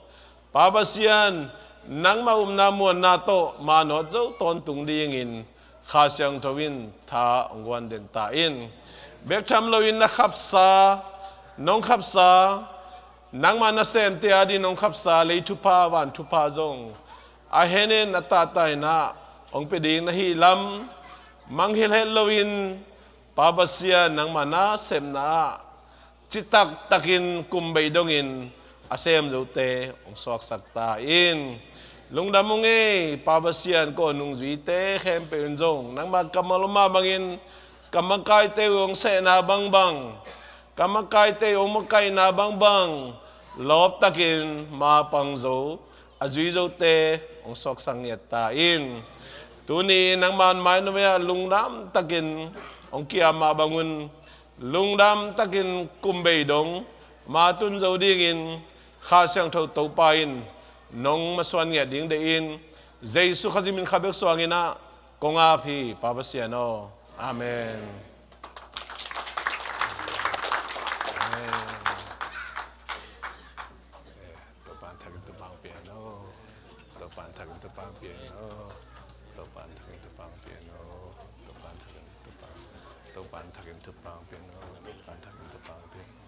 Pa Pasian, nangma upna muanna tawh ma nawt zo tawntung dingin Kha Siangtho in tha hong guan den ta in. Bek tham loin na khapsa, nong khapsa, nangma nasemte ading nong khapsa lei thupha, van thupha zong a henin a tahtah in ah hong pia ding na hih lam manghilh het loin, Pa Pasian, nangma nasepna ah citak takin kum bei dongin a sem zote hong suaksak ta in. Lungdam ung ei, Pa Pasian, ko nungzuite khempeuh in zong nangma kammal om mah bangin ka makaite uh hong sehna bangbang, ka makaite uh hong makaihna bangbang lawptakin mapang zo, a zui zote hong suaksak ngiat ta in. Tuni nangma mainuai-ah lungdam takin hong ki-ap mah bangun, lungdam takin kum bei dong ma tun zo dingin Kha Siangtho Topa in nong masuan ngiat ding deih in. Jesu Khazih min kha bek suangin ah kong ap hi, Pa Pasian aw. Amen. Amen. Topa'n thakin thupha hong pia hen aw. Topa'n thakin thupha hong pia hen aw. Topa'n thakin thupha hong pia hen aw. Topa'n thakin thupha, Topa'n thakin thupha hong pia hen aw. Topa'n thakin thupha hong pia hen aw.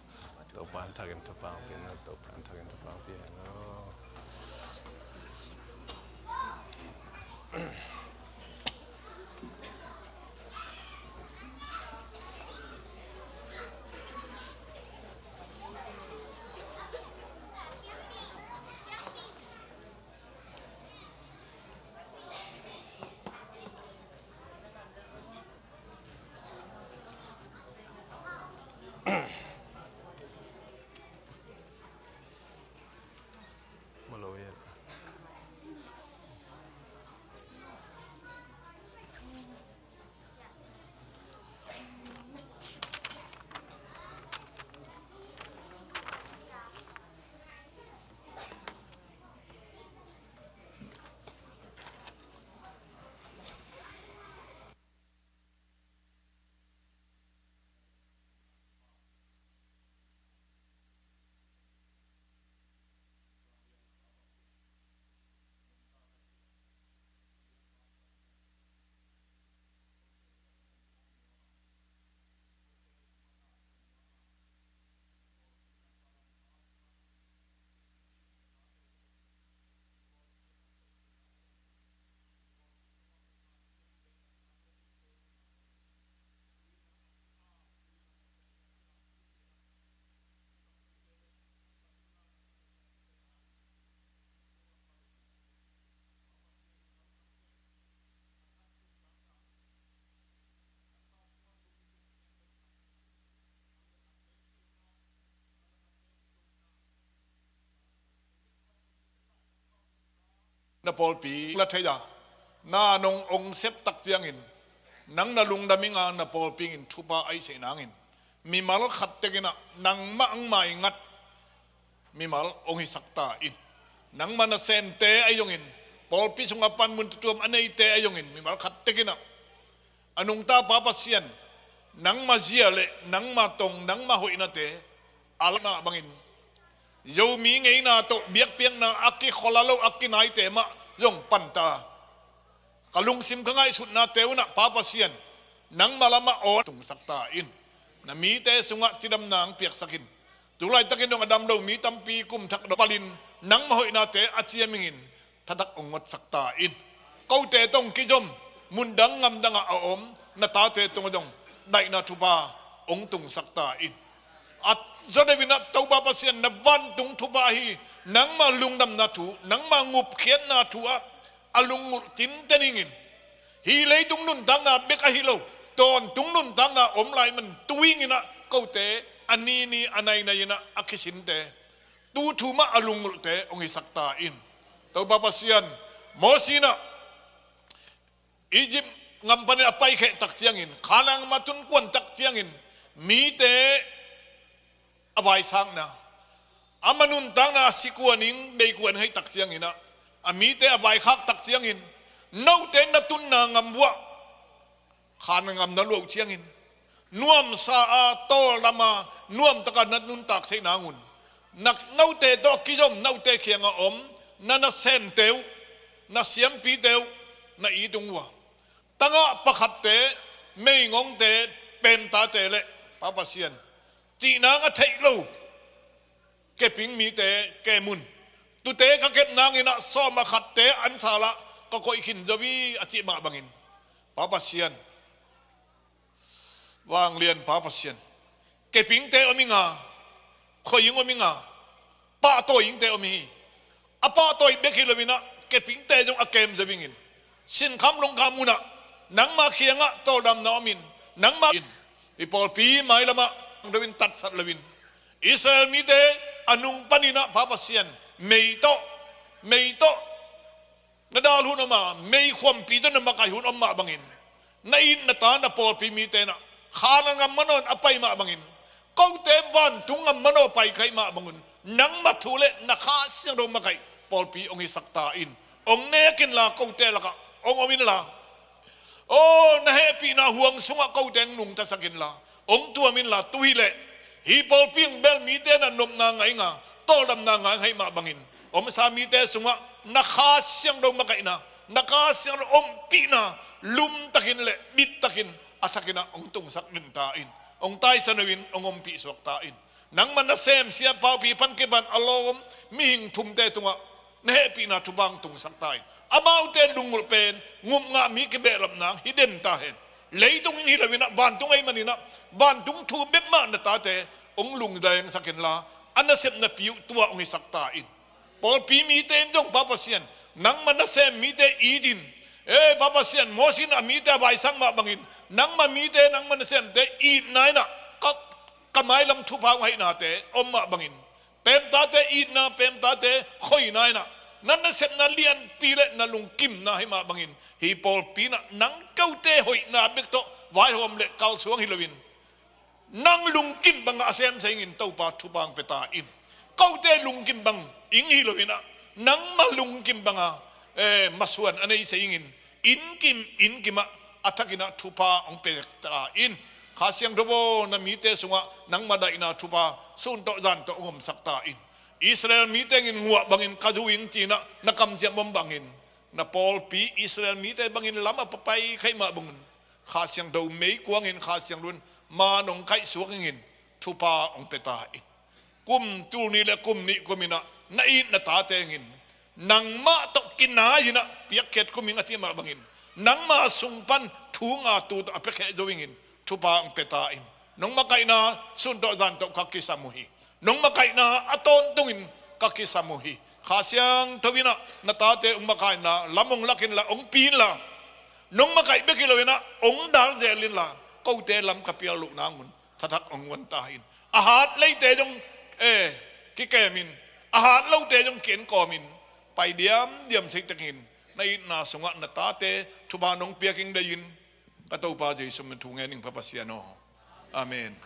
Topa'n thakin thupha hong pia hen aw. Topa'n thakin thupha hong pia hen aw. Malo ya. na pawlpi la thei a, na nong ong sep tak ciangin, nang na lungdam ing a, na pawlpi in thupha a i seih nangin, mimal khat tekin ah nangmah ang mai ngat mimal ong hisak ta in. Nangmah nasemte a i zongin, pawlpi sungah panmun tutuam a neite a i zongin, mimal khat tekin ah a nungta Pa Pasian, nangmah zia le nangmah tong, nangmah hoihnate a la mah bangin, Zomi ngeina tawh biakpiakna a kikholh a lo a kinaite mah zong panta. Ka lungsim ka ngaihsutnate un ah Pa Pasian, nangmah lamah aw tungsak ta in. Na mite sungah cidamna ang piaksak in. Tulaitakin dong a dam lo mi tampi kum thak dong palin, nangmah hoihnate a ciamingin thatak ong ngotsak ta in. Kote tawh ong kizom, mundang ngamdangah a om na tate tungah dong daihna thupha ong tungsak ta in. A zaw deuh in ah Topa Pasian, na vantung thupha ahi, nangmah lungdamna thu, nangmah ngupkhiatna thu ah a lungngulh tinten ingin, hih leitung nuntakna bek ahi lo, tawntung nuntakna om lai man tu ingin ah kote a nini a nainai in ah a kisinte, tu thu mah a lungngulhte ong hisak ta in. Topa Pasian, Mosi in ah Egypt gam panin a paikheh tak ciangin, Kanaan gam a tun kuan tak ciangin, mite a vaisakna, ama nuntakna a sikuan ing, beikuan hei tak ciangin ah, a mite a vaikhak tak ciangin, note na tunna gam uah, Kanaan gam na luah uh ciangin, nuamsa a, tawldam a, nuamtaka na nuntak seih nangun, na note tawh a kizom, note kiangah om na nasemte uh, na siampite uh na it ung uh a, tangah pakhatte, meigongte, pemtate le Pa Pasian, cihna a theih lo keping mite kem un. Tute ka kep nangin ah sawm a khatte an sal ah ka koih khin zo hi a cih mah bangin, Pa Pasian, vanglian Pa Pasian, kepingte om ing a, khoi ing om ing a, pahtawi ingte om hi. A pahtawi bek hi lo in ah kepingte zong a kem zo ingin, sinkham lungkham mun ah nangmah kiangah tawldamna om in, nangmah in, i pawlpi mailamah ang deuh in tatsat lo in, Israel mite a nung panin ah Pa Pasian, mei tawh, mei tawh na dal hun om a, meikhuampi tawh na makaih hun om mah bangin, na it na ta na pawlpi mite in ah Kanaan gam manawn a pai mah bangin, kote vantung gam manaw pai kaih mah bangun, nangmah thu le na Kha Siangtho makaih pawlpi ong hisak ta in. Ong nek inla, kote lakah ong om inla, aw, na hehpihna huang sungah kote ong nungtasak inla, ong tuam inla, tu hileh hih pawlpi ong bel mite na nopna ngah ing a, tawldamna ngah ing hi mah bangin, omsa mite sungah na Kha Siangtho makaihna, na Kha Siangtho ompihna lumtakin le bittakin a thakin ah ong tungsak den ta in. Ong taisan uh in, ong ompih suak ta in. Nangmah nasem siapa upi pan kipan a lawm mihing thumte tungah na hehpihna thupha ong tungsak ta in. Amaute lunggulh pen ngupngah mi kibehlap nang hi den ta hen. Leitung ing hi lo in ah, vantung ahih manin ah, vantung thu bek mah na tate ong lungdengsak inla, a nasepna pi uh tua ong hisak ta in. Pawlpi mite in zong Pa Pasian, nangmah nasem mite it in. Eh, Pa Pasian, Mosi in a mite a vaisak mah bangin, nangmah mite, nangmah nasemte itna in ah ka, ka mailam thupha ong haihnate om mah bangin, pemtate itna, pemtate khoina in ah, na nasepna lianpi le na lungkimna hi mah bangin, hih pawlpi in ah nang kote hoihna bek tawh vaihawm le kalsuang hi lo in, nang lungkim bangah a semsem ingin Topa thupha ong pia ta in. Kote lungkim bang ing hi lo in ah, nangmah lungkim bangah, eh, masuan a nei se ingin, innkim, innkim ah a thakin ah thupha ong pia ta in. Kha Siangtho aw, na mite sungah nangmah daihna thupha sun tawh zan tawh ong omsak ta in. Israel mite in nguah bangin ka zu ing ci-in ah na kamciam om bangin, na pawlpi Israel mite bangin lam a papai khaih mah bangun, Kha Siangtho meikuang in, Kha Siangtho in man ong kaihsuak ingin thupha ong pia ta in. Kum tul nih le kum nih kum in ah na it na tate in nangmah tawh kinai in ah piakkhiat kum ing a cih mah bangin, nangmah sung pan thu ngatu tawh a piakhia zo ingin thupha ong pia ta in. Nong makaihna sun tawh zan tawh ka kisam uh hi. Nong makaihna a tawntungin ka kisam uh hi. Kha Siangtho in ah na tate ong makaihna lam ong lak inla, ong pi inla, nong makaih bek hi lo in ah ong dal zel inla, kote lam ka pial loh nangun thathak ong guan ta in. A hat leite zong, eh, kikem in, a hat lote zong ki-en kawm in, pai diamdiam theih takin na itna sungah na tate thupha nong piak ing deihin, ka Topa Jesu min thu ngen ing, Pa Pasian aw. Amen.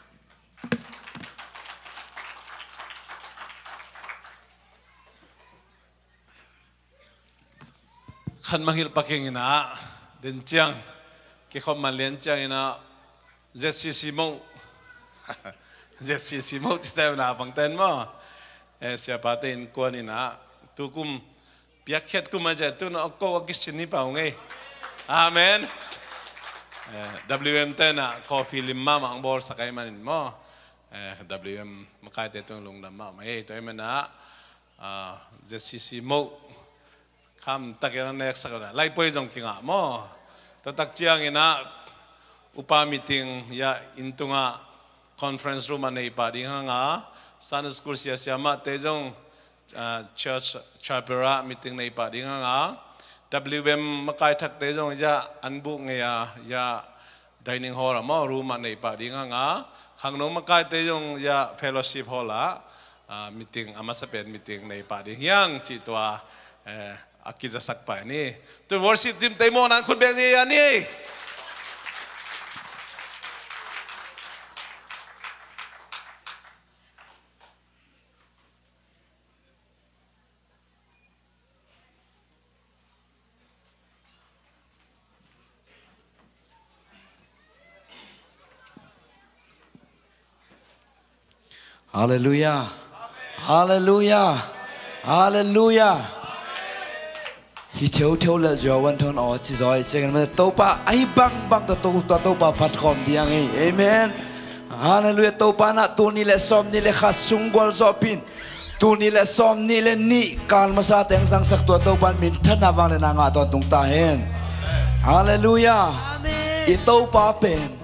Khan mangilh paking inah den ciang kikhop man lian ciang inah Z C C moh Z C C moh ci sa inah pangten maw? Eh, siapate innkuan inah tukum piakkhiat kum a ciah tun a ko a kisin hi pau ngei. Amen. Eh, W M tenah coffee lim mahmah ang bawlsak ahi manin maw? Eh, W M makaite tun lungdam mahmah ei. Tua hi manah ah, Z C C moh khamtakin a neksak uh a, laipoi zong kingah maw? Tua tak cianginah upa meeting ya inn tungah conference room ah nei pah ding hanga, Sunday school siasia mahte zong ah, church chapel ah meeting nei pah ding hanga, W M makai thakte zong ya an buh ngei a ya dining hall ah maw, room ah nei pah ding hanga, khangno makaite zong ya fellowship hall ah ah, meeting, a masa pen meeting nei pah ding hiang cih tua eh, a kizasak pah ni. Tu worship team te maw, nan khut beng ni a ni. Halleluiah. Halleluiah. Halleluiah. Hi theutheu le zua wan thon aw ci zaw i ciangin mate Topa ahi bangbang tawh to, tawh Topa phat khawm diang hi. Amen. Halleluiah. Topa na tul nih le sawm nih le khat sung gualzawhpin tul nih le sawm nih le nih kal masa teng zangsak tua Topa in minthanna vangliatna ngah tawntung ta hen. Halleluiah. Amen. I Topa pen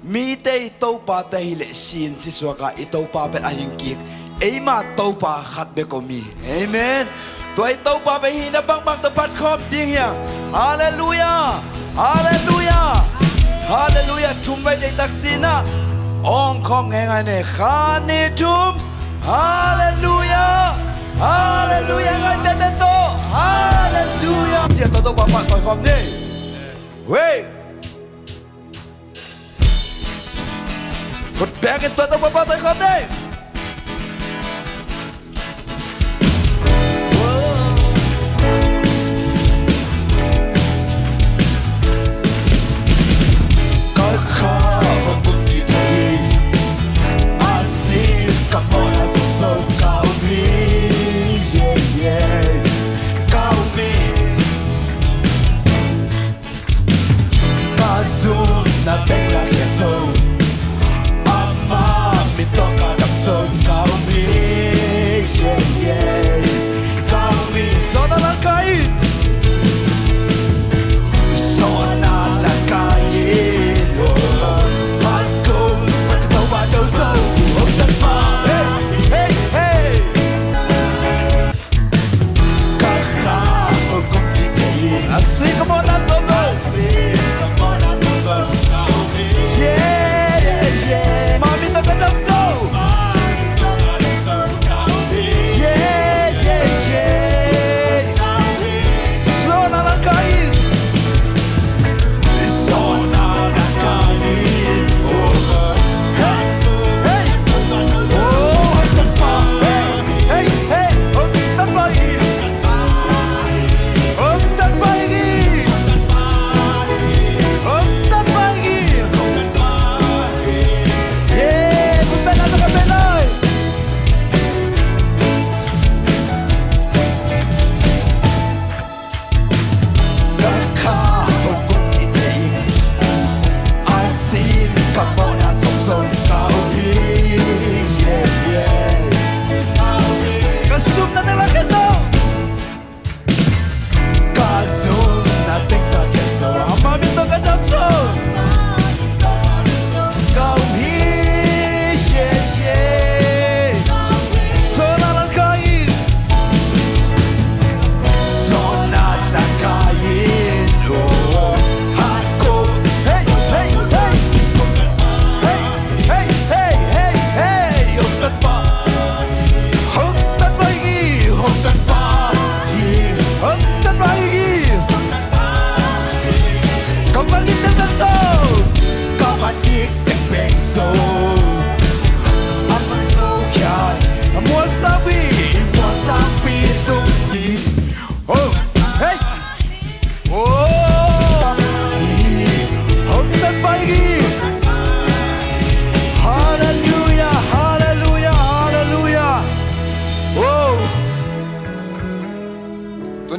mite i topate hileh sin sisuaka i Topa pen a hing kik eima Topa khat bek om hi. Amen. Tua i Topa pen hihna bangbang tawh phat khawm ding hiang. Halleluiah. Halleluiah. Halleluiah. Thum vai deitak cinah awng khawm ngeingai ne. Kha ni thum. Halleluiah. Halleluiah. Ngai bebe to. Halleluiah. Cia to Topa phat khawm ni. Wei. Khut bengin tua Topa phat khawm ni. Ka kha va kun ci thei. A sin ka mawhna sawm zo ka um hi. Yeah, yeah. Ka um hi. Ka zumna bek la kia zo. Ama min tawh ka dam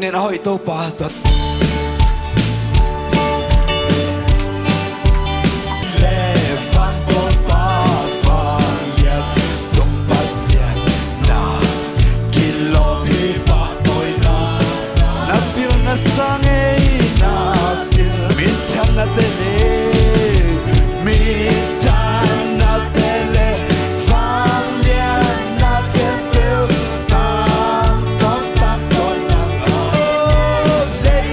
Nen a hoih Topa tua. Le vang Topa vanglian tung Pasian na kilawm hi pahtawi na. Na pilna sang ei na pil minthanna te le minthanna te le vanglianna te peuh tang tawmtak tawh nang a. Oh, lei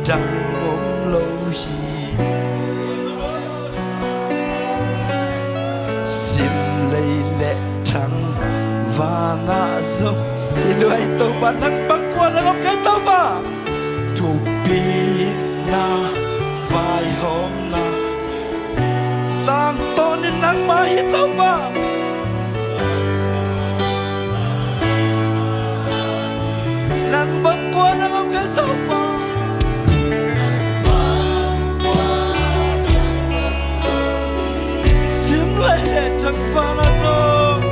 dang om lo hi. Sim lei le thang vanah zong i luai Topa, nang bang kua nang om kei Topa. Thupina, vaihawmna, tangtawnin nangmah hi Topa. Nang bang kua nang om kei Topa. Sim lei le thang vanah zong.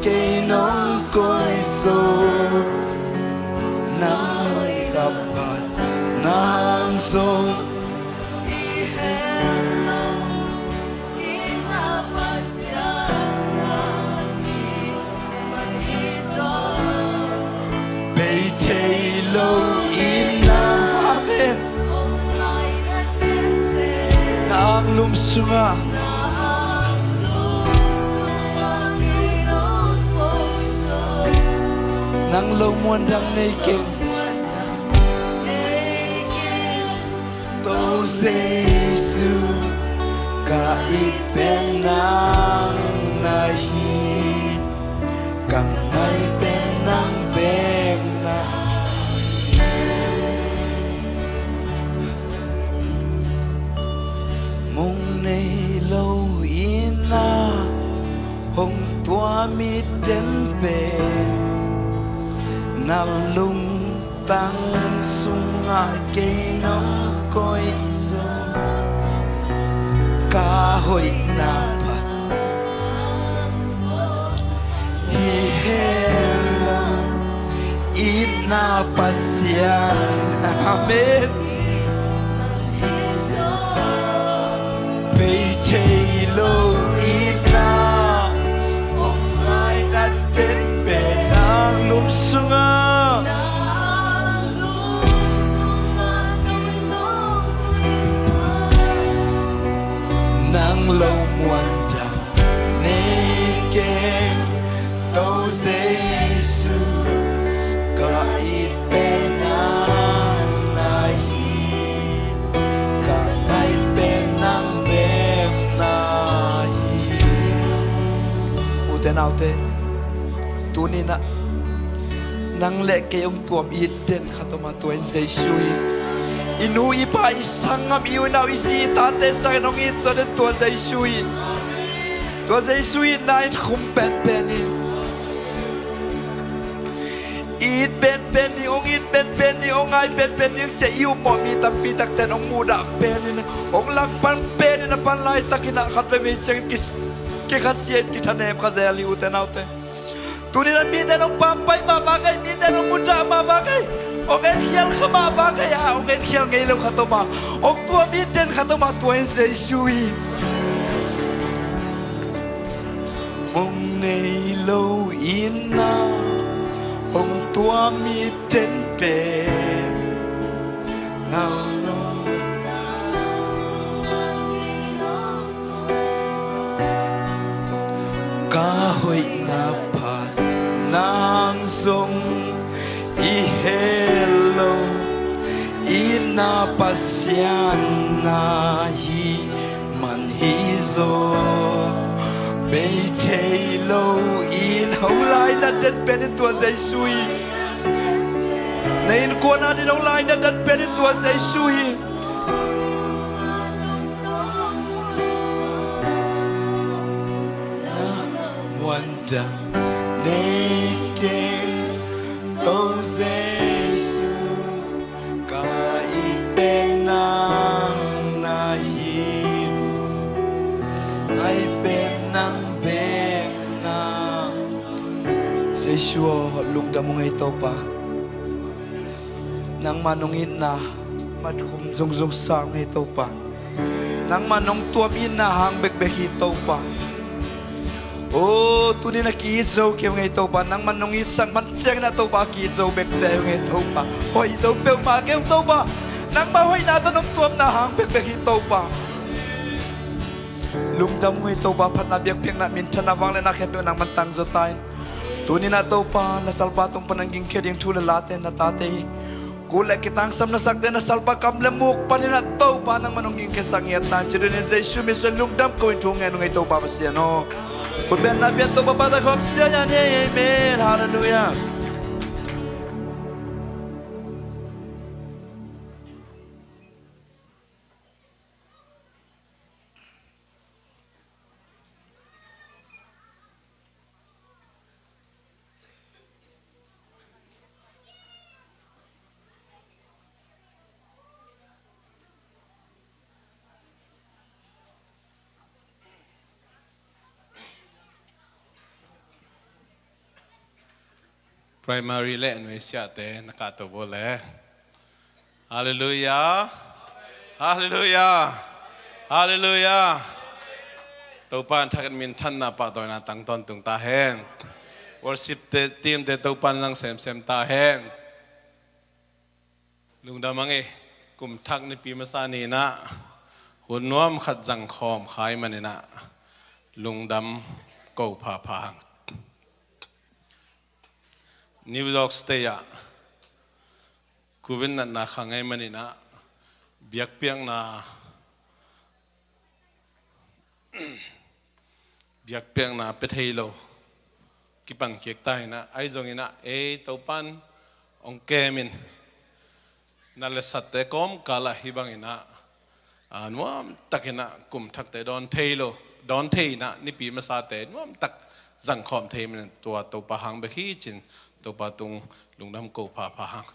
kei nong koih zo, nang hoih ka phat nang zong i heh lo, i na Pasian na hi man hi zaw. Bei thei lo i na. Amen. Na anglum sungah nang lo muan dang nei keng. Topa Jesu, ka it pen nang na hi, ka ngai pen nang bek na hi. Mong nei lo i na hong tuam i ten pen, na lungtang sungah kei nong koih zo. Ka hoihna phat hi heh lo, i na Pasian. Amen. Bei thei lo i na, hong ngai na ten pen nang lum sungah. Nang lo muan dang nei keng, Topa Jesu, ka it pen nang na hi, ka ngai pen nang bek na hi. Ute naute, tuni-in ah nang le kei hong tuam i it den khat om a, tua in Jesu hi. I nu i pa, i sanggam, i unau, i zi i tate sangin hong it zawh den, tua Jesu hi. Tua Jesu itna in khum penpen hi. I it penpen ding, hong it penpen ding, hong ngai penpen ding ci-a i upmawh mi tampi takte in hong muhdah pen in, hong langpang pen in, a pan laitakin ah khatvei vei ciangin ki, kikhasia in kithanem kha zel hi, ute naute. Tuni-in ah mite in hong pampai mah vak ahi, mite in hong mudah mah vak ahi, hong enkhial kha mah vak ahi, a hong enkhial ngei lo khat om a, hong tuam i it den khat om a, tua in Jesu hi. Hong nei lo i na, hong tuam i ten pen, na lo ka hoihna phat nang zong i heh lo, i na Pasian na hi man hi zaw. Bei thei lo i na, hong lainat den pen in tua Jesu hi. Na innkuan adingin hong lainat den pen in tua Jesu hi. Muan dang nei keng, Topa Jesu, ka it pen nang na hi, ngai pen nang bek na. Jesu aw, lungdam ung ei Topa. Nangmah nong itna matkhum zungzung sa ung ei Topa. Nangmah nong tuam itna hang bekbek hi Topa. O, tuni-in a ki-it zo kei ung ei Topa. Nangmah nong itsak man ciangin a Topa, a ki-it zo bekbek ung ei Topa. Hoih zo peuhmah kei ung Topa. Nangmah hoihna tawh nong tuamna hang bekbek hi Topa. Lungdam ung ei Topa, phatna, biakpiakna, minthanna, vangliatna khempeuh nangman tangzaw ta in. Tuni-in a Topa, na salpa tung pan a gingkhia ding thu le late, na tate hi. Kul le kitangsam na sakte, na salpa kam le muk panin a Topa nangman hong gingkhiasak ngiat ta in. Ci dun in Jesu min suang lungdam ko in thu ngen ung ei Topa Pasian aw. Khut beng na pian Topa pa ta khawm sia ya ni. Amen. Halleluiah. Primary le nuaisiahte na kahto bo le. Halleluiah. Halleluiah. Halleluiah. Topa in thak in minthanna pahtawina tang tawntung ta hen. Worship te, team te Topa in zang semsem ta hen. Lungdam ang e. Kum thak nipi masa ni-in ah hun nuam khat zangkhawm kha ahih manin ah lungdam ko phapha hang. New York State ah Covid natna khang ahih manin ah biakpiakna biakpiakna pia thei lo kipan kik ta in ah, ahi zongin ah ei Topa in hong kem in, na le satte kawmkal ah hih bangin ah, a, nuamtakin ah kum thakte dawn thei lo, dawn thei in ah nipi masate nuamtak zangkhawm thei manin tua Topa hang bek hi ci-in Topa tung lungdam ko phapha hang.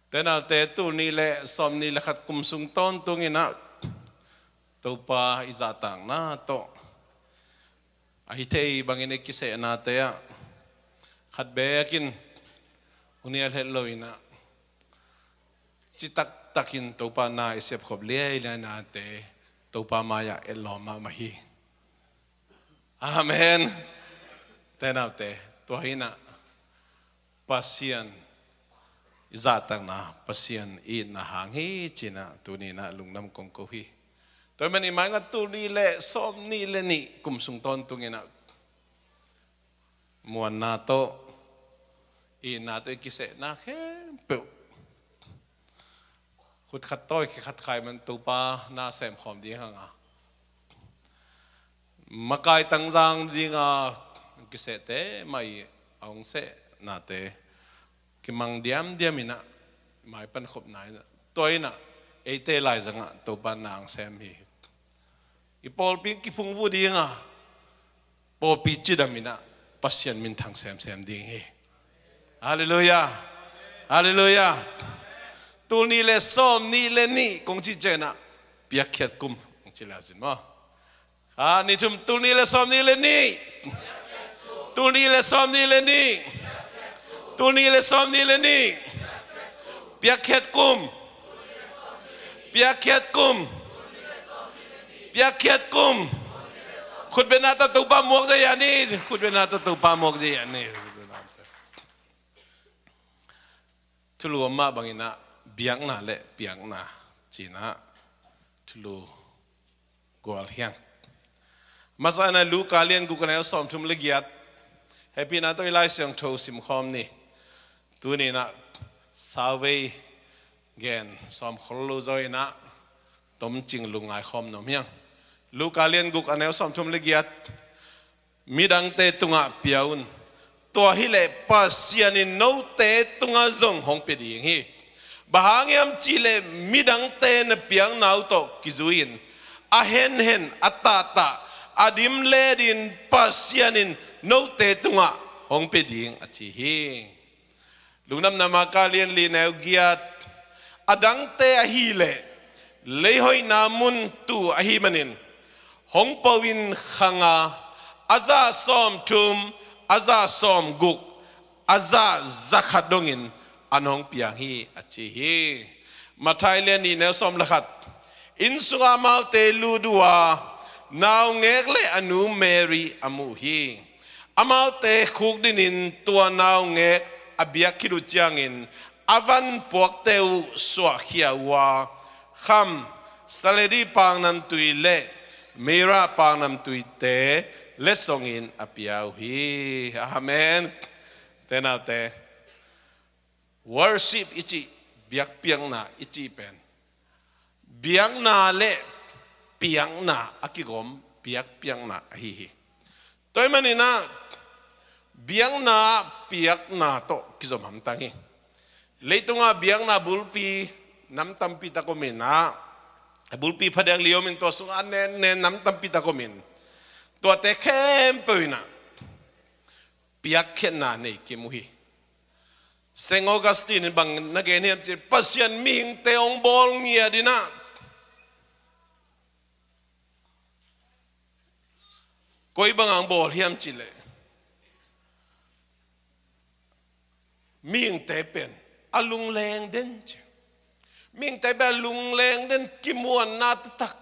Te naute, tul nih le sawmnih le khat kum sung tawntungin ah Topa i zahtakna tawh a hi thei bangin i kisehnate ah khat bekin hong nial het lo in ah citak takin Topa na i sepkhop liailiai nate Topa mai-ah etlawm mahmah hi. Amen. Te naute, tua hi in ah Pasian i zahtakna, Pasian i itna hang hi ci-in ah tuni in ah lungdam kong ko hi. Tua ahih manin i maingat tul nih le sawmnih le nih kum sung tawntungin ah muanna tawh, itna tawh i kisehna khempeuh khut khat tawi khe khat khai man Topa na semkhawm ding hang a, makai tangzang dinga kisehte mah i a hong sehnate kimang diamdiam in ah, mai pan khopna in ah, tua in ah eite laizangah Topa na hong sem hi. I pawlpi kiphungvuh dinga, pawlpi cidam in ah Pasian minthang semsem ding hi. Halleluiah. Halleluiah. Tul nih le sawmnih le nih kong cih ciangin ah piakkhiat kum kong ci le zin maw? Khat, nih, thum. Tul nih le sawmnih le nih. Tul nih le sawmnih le nih. Tul nih le sawmnih le nih. Piakkhiat kum. Piakkhiat kum. Piakkhiat kum. Khutbetna tawh Topa muak zaw ni. Khutbetna tawh Topa muak zaw ni. Thulu om mah bangin ah biakna le piakna ci-in ah thulu gual hi hang. Masa in ah Luka lian guk a neu sawmthum le giat. Hehpihna tawh i Lai Siangtho simkhawm ni. Tuni in ah sauvei gen sawm khol lo zaw in ah tomcing lungngai khawm nuam hi hang. Luka lian guk a neu sawmthum le giat. Midangte tungah pia un. Tua hileh Pasian in note tungah zong hong pia ding hi. Bang hang hiam cihleh midangte na piakna uh tawh kizui-in a henhen, a tahtah, a dimlet in Pasian in note tungah hong pia ding a ci hi. Lungdamna Marka lian li neu giat. A dangte ahih leh leihoihna mun tu ahih manin hong po-in khang a, a zah sawmthum, a zah sawmguk, a zah zakhat dongin an hong piang hi a ci hi. Matthai lian nih neu sawm le khat. Inn sungah amaute lut uh a, naungek le a nu Mary a mu hi. Amaute khukdinin tua naungek a biak khit uh ciangin a van puakte uh suahkhia uh a, kham, saledi paknamtui le mira paknamtuite letsongin a pia uh hi. Amen. Te naute, worship i cih, biakpiakna i cih pen biakna le piakna a kigawm biakpiakna ahi hi. Tua ahih manin ah biakna, piakna tawh kizom hamtang hi. Leitungah biakna bulpi nam tampi tak om in ah, a bulpi phadiak li om in, tua sungah a nen nen nam tampi tak om in, tuate khempeuh in ah piakkhiatna nei kim uh hi. Saint Augustine in bang na gen hiam cih leh, Pasian mihingte hong bawl ngiat in ah, koi bang hong bawl hiam cih leh, Mihingte pen a lungleng den ci. Mihingte pen a lungleng den, kimuanna taktak,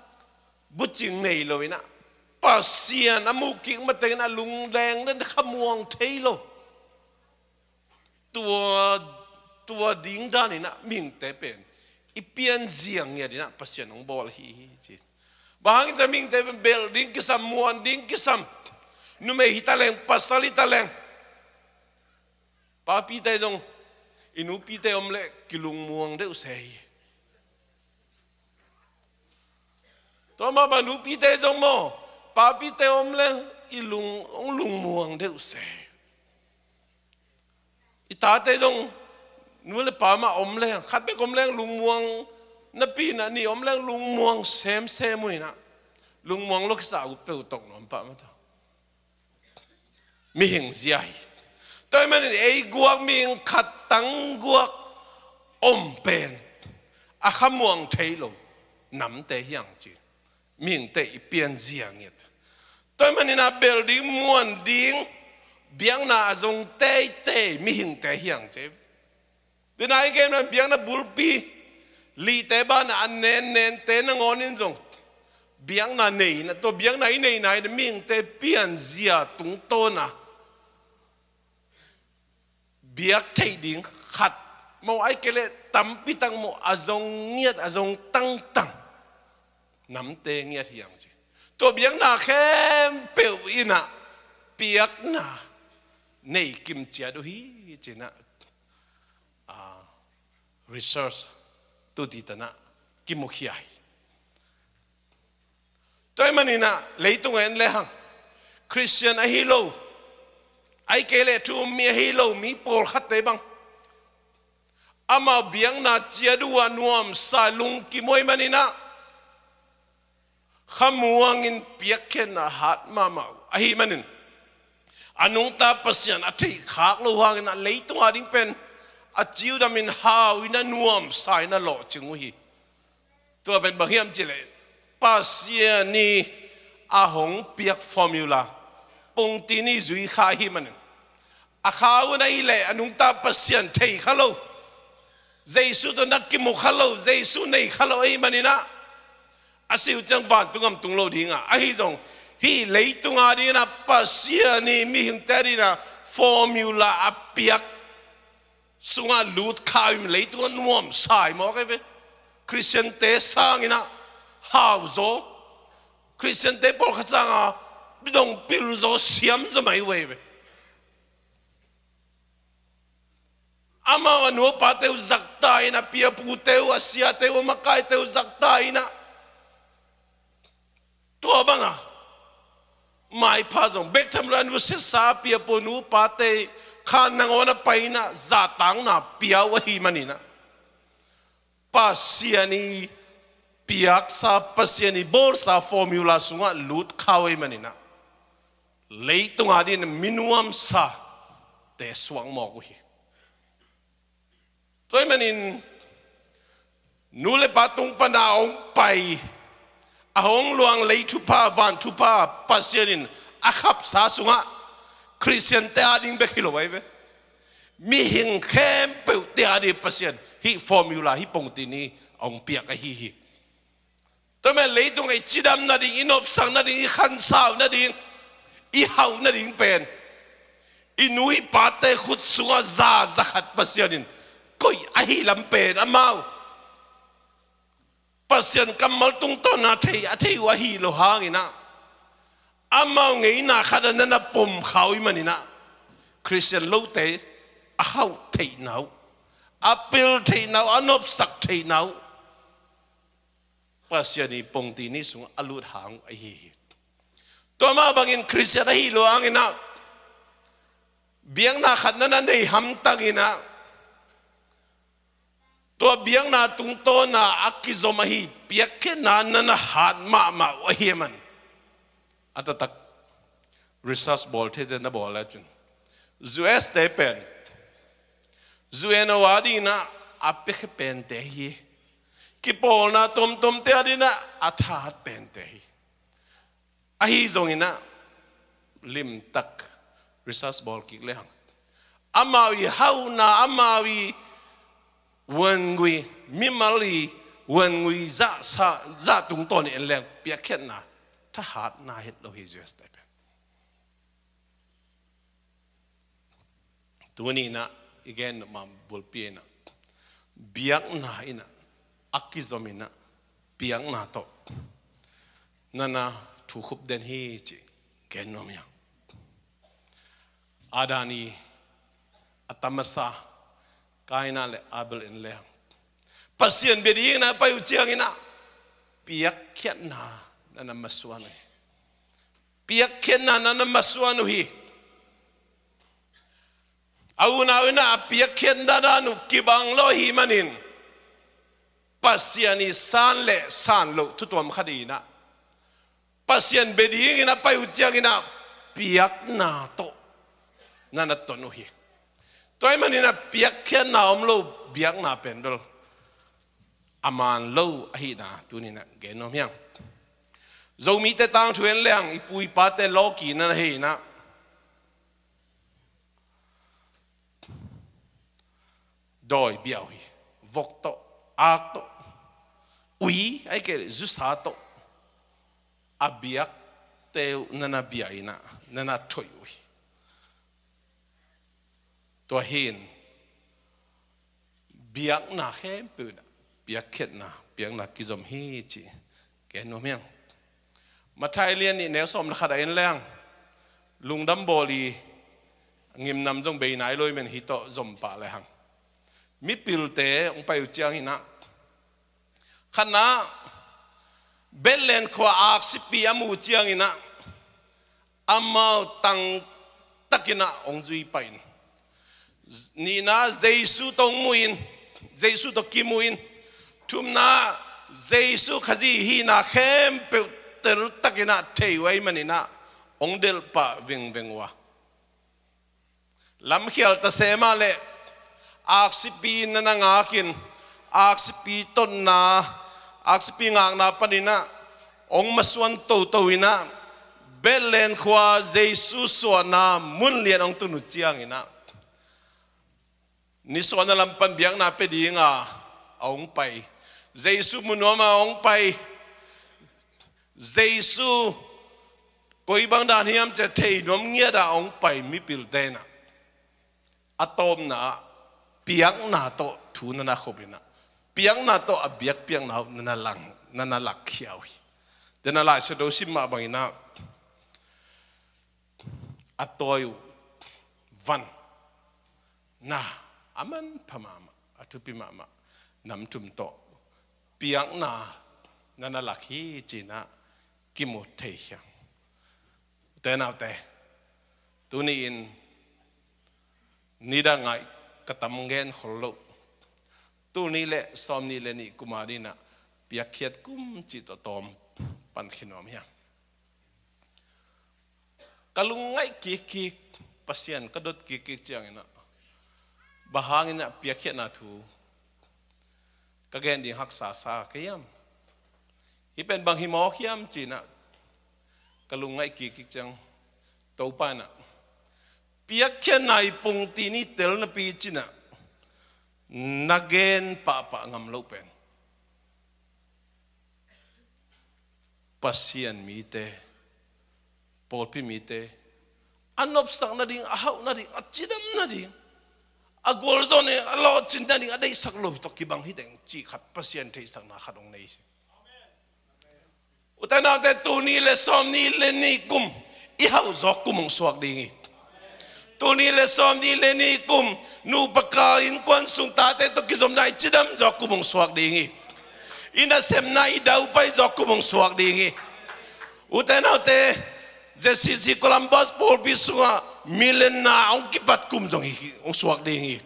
bucing nei lo in ah, Pasian a muh kik matengin a lungleng den, khamuang thei lo. Tua, tua ding dan in ah mihingte pen i pianzia ngiat in ah Pasian hong bawl hi, hi ci. Bang hangin ta mihingte pen belh ding kisam, muan ding kisam. Numei hi taleng, pasal hi taleng, papite zong i nupite om leh kilungmuang deuh se hi. Tua mah bang nupite zong maw, papite om leng i lung, hong lungmuang deuh se. I tate zong nu le pa mah om leng, khat bek om leng lungmuang napi in ah, nih om leng lungmuang semsem uh in ah, lungmuang lo kisa uh peuh tawh nuam pah mah ta. Mihing zia hi. Tua ahih manin ei guak, mihing khat tang guak om pen a khamuang thei lo namte hi hang ci. Mihingte i pianzia ngiat. Tua ahih manin ah belh ding, muan ding, biakna a zong teitei mihingte hi hang ci. Tua in ah i gen mah biakna bulpi lihte banah a nennente nangawn in zong biakna nei in ah, tua biakna i neihna in ah mihingte pianzia tungtawn ah biak theih ding khat maw, ahih kei leh tampi tak maw, a zong ngiat, a zong tangtang namte ngiat hi hang ci. Tua biakna khempeuh in ah piakna nei kim ciat uh hi ci in ah, ah, research tu ti tan ah kimukhia hi. Tua ahih manin ah leitung en le hang, Khristian ahi lo, ahih kei leh thu-um mi ahi lo mi pawlkhatte bang, amau biakna ciat uh a nuamsa, lungkim uh ahih manin ah khamuang in piakkhiatna hat mahmah uh ahih manin, a nungta Pasian a theihkhak lo hangin ah leitung a ding pen a ciudam in, hau in ah, nuamsa in ah lawhcing uh hi. Tua pen bang hiam cih leh Pasian i a hong piak formula, pungtin i zui kha ahih manin, a kha un ahih leh a nungta Pasian thei kha lo, Jesu tawh na kimu kha lo, Jesu nei kha lo ahih manin ah, a si uh ciang vantung gam tung lo ding a, ahi zong hih leitung a ding in ah Pasian i mihingte a ding in ah formula a piak sungah lut kha uh in leitung ah nuamsa hi mawk hi ve. Khristiante sangin ah hau zaw, Khristiante pawlkhat sangah dong pil zaw, siam zaw mai uh hi ve. Amau a nu a pate uh zakta in ah, a piapute uh, a siate uh, a makaite uh zakta in ah, tua bang a maipha zong bek tham lo, a nusiasa, a piapu, nu pate kha nangawn a pai in ah zatakna pia uh ahih manin ah, Pasian i piaksa, Pasian i bawlsa formula sungah lut kha uh ahih manin ah, leitung a ding in ah mi nuamsate suak mawk uh hi. Tua ahih manin nu le pa tung pan a hong pai, a hong luang lei thupha, van thupha Pasian in a khapsa sungah Khristiante a ding bek hi lo ahi ve. Mihing khempeuhte a ding Pasian hih formula, hih pongtin hi a hong piak ahi hi. Tua ahih manin leitung a i cidam nading, i nopsak nading, i khansau nading, i hauh nading pen i nu i pate khut sungah za, za khat Pasian in koih ahih lam pen amau Pasian kammal tungtawn a thei, a thei uh ahih lo hangin ah, amau ngeina khat a na na pom kha uh ahih manin ah, Khristian lote a hauh theihna uh, a pil theihna uh, a nopsak theihna uh Pasian i pongtin hi sungah a lut hang uh ahi hi. Tua mah bangin Khristian ahih lo hangin ah, biakna khat na na nei hamtang in ah, tua biakna tungtawn a a kizom ahi piakkhiatna na na hat mahmah uh ahih manin, a taktak research bawl theite na bawl le cin, U S te pen U N O a ding in ah a piakhia pente hi. Kipawlna tuamtuamte a ding in ah a thahat pente hi. Ahi zongin ah limtak research bawl kik le hang, amau i hauna, amau i wangui, mimal i wangui zahsa, zah tungtawn i en leng piakkhiatna, thahatna het lo hi, Jesuh te pen. Tuni inah i gen nop mah bulpi inah biakna inah a kizom inah piakna tawh nana thukhup den hi cih gen nuam hi hang. Adam i a ta masa Kaina le Abel en leng Pasian bia dingin a pai uh ciangin ah piakkhiatna nana masuan uh hi. Piakkhiatna nana masuan uh hi. A unau inah a piakkhiatna dan uh kibang lo ahih manin Pasian i san le san loh thu tuam khat inah Pasian bia dingin a pai uh ciangin ah piakna tawh nana ton uh hi. Tua ahih manin ah piakkhiatna om lo biakna pen bel a man lo ahihna tuni inah gen nuam hi hang. Zomite tangthu en leng i pu i pate lawki nana hei inah dawi bia uh hi. Vok tawh, ak tawh, ui, ahih kei leh zusa tawh a biakte uh nana bia inah nana thoih uh hi. Tua hi-in biakna khempeuh inah piakkhiatna, piakna kizom hi cih gen nuam hi hang. Matthai lian nih neu sawm le khat ah en leng Lungdam Bawl i ngimnam zong bei nai lo ahih manin hih tawh zom pah le hang. Mipilte hong pai uh ciangin ah khatna Bethlehem khua aksipi a muh uh ciangin ah amau tangtakin ah hong zui pah in. Nihna Jesuh tawh hong muh in, Jesuh tawh kimuh in. Thumna Jesuh Khazih hihna khempeuh teltakin ah thei uh ahih manin ah hong delh pah vengveng uh a, lamkhial ta se mah leh aksipi nana ngakin, aksipi tonna, aksipi ngakna panin ah hong masuan toto inah Bethlehem khua Jesuh suahna mun lian hong tun uh ciangin ah nisuahna lam pan biakna pia dinga a hong pai, Jesuh mu nuam a hong pai, Jesuh koi bang dan hiam cih thei nuam ngiat a hong pai mipilte inah a tawpna ah piakna tawh thu nana khup inah piakna tawh a biakpiakna uh nana lang, nana lakkhia uh hi. Tua inah Lai Siangtho sim mah bangin ah a tawi uh van na a manpha mahmah, a thupi mahmah nam thum tawh piakna nana lak hi ci-in ah kimu thei hi hang. Ute naute, tuni-in nidang ah ka tam gen khol loh, tul nih le sawm nih le nih kum a dingin ah piakkhiat kum cih tawh tawm pan khin nuam hi hang. Ka lungngaih kikkik, Pasian ka dot kikkik ciangin ah bang hangin ah piakkhiatna thu ka gen ding haksa sa ka hiam? Hih pen bang hi mawk hiam ci-in ah ka lungngaih kikkik ciang Topa in ah piakkhiatna i pungti ni tel napi ci-in ah na gen pahpah ngam loh pen Pasian mite, pawlpi mite a nopsak nading, a hauh nading, a cidam nading, a gualzo nading, a lawhcin nading a deihsak lo tawh kibang hi teng cih khat Pasian theihsakna khat hong nei hi. Ute naute, tul nih le sawm nih le nih kum i hauh zawk kum hong suak ding hi. Tul nih le sawm nih le nih kum nupa kal innkuan sung tate tawh kizopna i cidam zawk kum hong suak ding hi. I nasepna i daupai zawk kum hong suak ding hi. Ute naute, Z C C Columbus pawlpi sungah million na hong kipat kum zong hi, hong suak ding hi.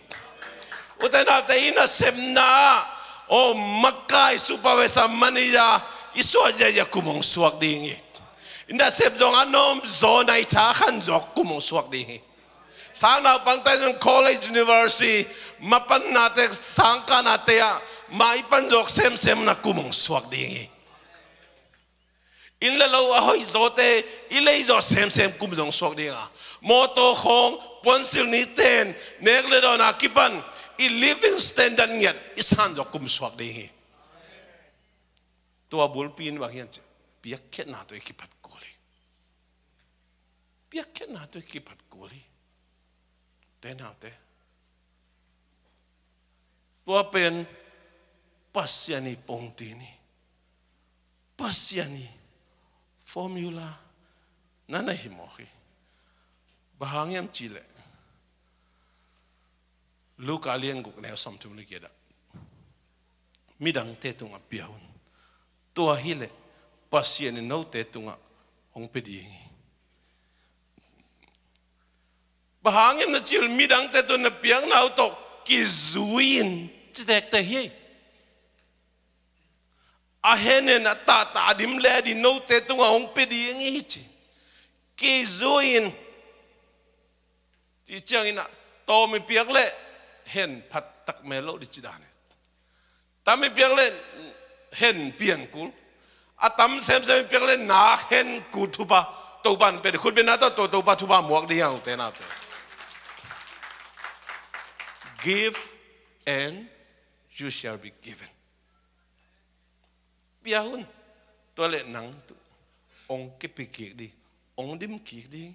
Ute naute, i nasepna ah, aw, makai, supervisor, manager i suah ziahziah kum hong suak ding hi. I nasep zong a nawm zaw, na i tha khan zawk kum hong suak ding hi. Sang naupangte zong college, university, mapannate, sangkahnate ah mah i pan zawk semsem na kum hong suak ding hi. Inn le lo a hoih zawte i lei zawh semsem kum zong suak ding a, Mawtaw khawng, puansilh ni ten, nek le dawn a kipan i living standard ngiat i san zawh kum suak ding hi. Tua bulpi in bang hiam cih leh piakkhiatna tawh i kipat kul hi. Piakkhiatna tawh i kipat kul hi. Te naute, tua pen Pasian ii pongtin hi. Pasian ii formula na na hi mawk hi. Bang hang hiam cih leh Luka lian guk neu sawmthum le giat ah, midangte tungah pia un. Tua hi leh Pasian in note tungah hong pia ding hi. Bang hang hiam na cih leh midangte tungah na piakna uh tawh kizui in, ci tektek hi. A hennen a tahtah a dim le a dim note tungah hong pia ding hi ci. Kizui in. Cih ciangin ah, tawm i piak leh hen phat tak mel lo ding ci dan hi. Tam i piak leh hen pian kul. A tam semsem i piak leh nak hen kul thupha. Topa'n pia ding, khut beng na tawh, Topa thupha muak ding hi hang, te naute. Give and you shall be given. Pia un. Tua leh nang tungah hong kipia kik ding, hong dim kik ding.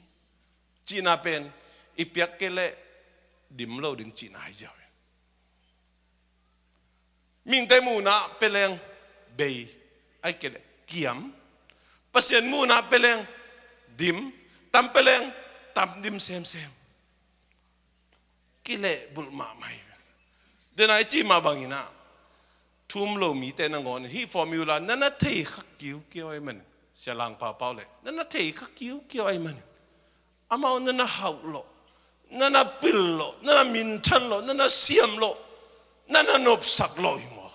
Cihna pen i piak kei leh dim lo ding cihna hi ziau hi. Mihingte muhna ah pia leng bei, ahih kei leh kiam. Pasian muhna ah pia leng dim, tam pia leng tam dim semsem. Kilehbulh mahmah hi. Dena i cih mah bangin ah, thu um lo mite nangawn in hih formula na na thei kha kiukiau ahih manin, Sia Lang Pau Pau leh na na thei kha kiukiau ahih manin, amau na na hauh lawh, na na pil lawh, na na minthan lawh, na na siam lawh, na na nopsak lawh hi maw.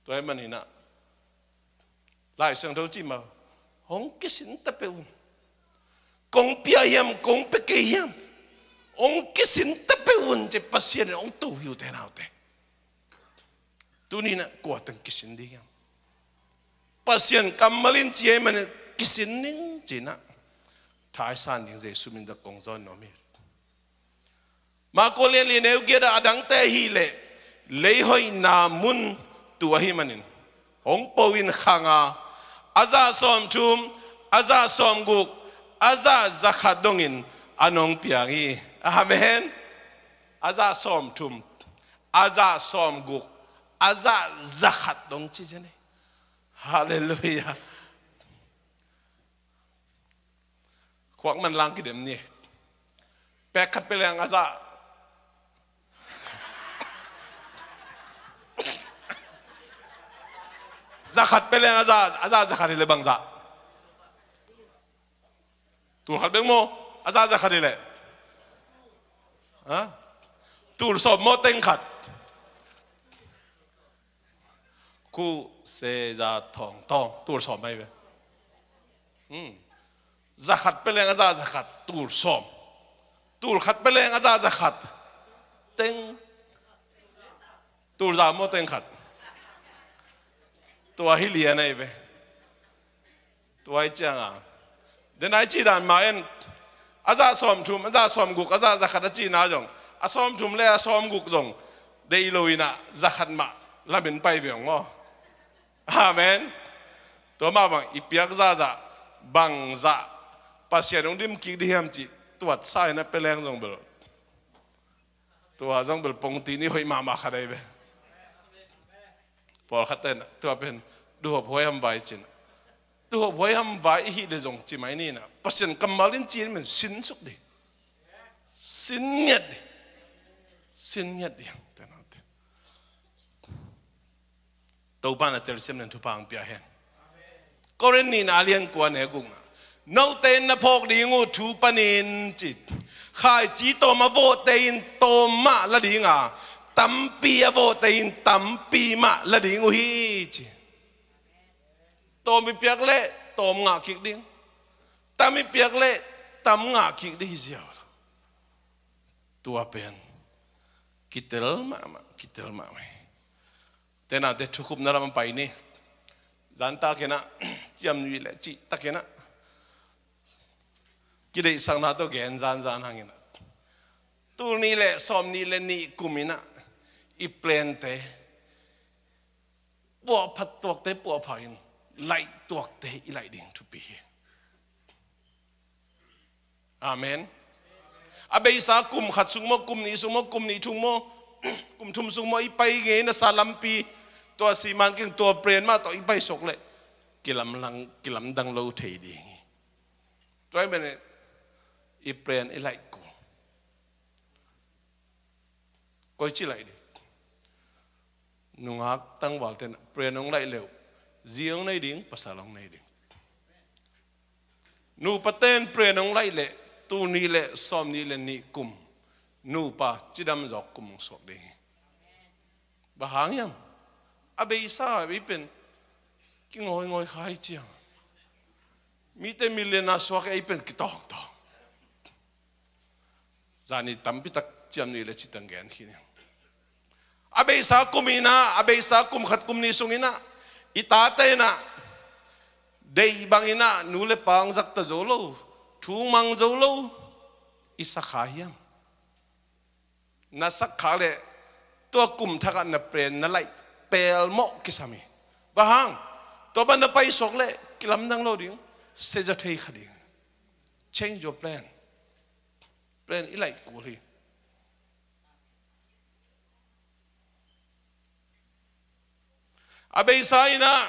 Tua ahih manin ah, Lai Siangtho cih mah, hong kisin ta peuh un. Kong pia hiam, kong pia kei hiam, hong kisin ta peuh un, ci Pasian in hong to hi uh, te naute. Tuni-in ah kua teng kisin ding hiam? Pasian kammal in ci ahih manin kisin ning ci-in ah thaisan ding Jesu min tawh kong zawn nuam hi. Marka lian li neu giat ah, a dangte ahih leh leihoihna mun tu ahih manin hong po in khang a, a zah sawmthum, a zah sawmguk, a zah zakhat dongin a nong piang hi. Amen. A zah sawmthum, a zah sawmguk, a zah zakhat dong ci zen hi. Halleluiah. Khuak manlang kidem ni. Pek khat pia leng a zah, zakhat pia leng a zah, a zah zakhat hi leh bang zah? Tul khat bek maw? A zah zakhat hi leh, ha? Tul sawm maw, teng khat? Khu, se, za, thawng, tawng, tul sawm ahi ve. Hmm. Zakhat pia leng a zah zakhat, tul sawm. Tul khat pia leng a zah zakhat, teng. Tul za maw, teng khat? Tua hi lian ahi ve. Tua hi ciangin, den a i cih dan mah in, a zah sawmthum, a zah sawmguk, a zah zakhat a cihna zong, a sawmthum le a sawmguk zong deih lo-in ah zakhat mah lamin pai ve ung maw. Amen. Tua mah bang i piak zahzah, bangzah Pasian hong dim kik ding hiam cih tuatsa-in a pia leng zong bel, tua zong bel pongtin i hoih mahmah khat ahi ve. Pawlkhat ten tua pen duhop huai ham vai ci-in, duhop huai ham vai i hih leh zong ci mai ni-in ah, Pasian kammal in ci-in men sinsuk ding. Sin ngiat ding. Sin ngiat ding. Topa'n a telsiam ding thupha hong pia hen. Korin nihna a lian kua neu gukna. Note in na phawk ding uh thu panin ci. Khaici tawm a vawhte in tawm mah la ding a, tampi a vawhte in tampi mah la ding uh hi ci. Tawm i piak leh tawm ngah kik ding. Tam i piak leh tam ngah kik ding hi ziau. Tua pen kitel mahmah, kitel mahmah hi. Te naute, thukhupna lam ah pai ni. Zan takin ah, ciamnuih leh cih takin ah, kideihsakna tawh gen zanzan hangin ah, tul nih le sawm nih le nih kum in ah i plante puahphat tuakte puahphat in, laih tuakte i laih ding thupi hi. Amen. A beisa kum khat sung maw, kum nih sung maw, kum nih thum maw, kum thum sung maw, i pai ngei na sa lampi, tua siman keng tua pren mah tawh i pai sok leh kilamlang, kilamdang lo thei ding hi. Tua i mene i pren i laih kul. Koi ci laih ding? Nungak tangvalte na pren hong laih leuh, zi hong nei ding, pasal hong nei ding. Nupa ten pren hong laih leh, tul nih le sawm nih le nih kum, nupa cidam zawk kum hong suak ding hi. Bang hang hiam? A beisa ei pen kingawi ngawi kha hi ciang, mite million a suak ei pen kitawngtawng. Zani tampi tak ciam nih le citang gen khin hi. A beisa kum in ah, a beisa kum khat kum nih sung in ah, i tate in ah deih bang in ah nu le pa hong zakta zo lo, thu mang zo lo i sa kha hiam? Na sak khak leh tua kum thak ah na pren na laih pelmawh kisam hi. Bang hang? Tua bang na pai sok leh kilamdang lo ding, sia zaw thei kha ding. Change your plan. Pren i laih kul hi. A beisa in ah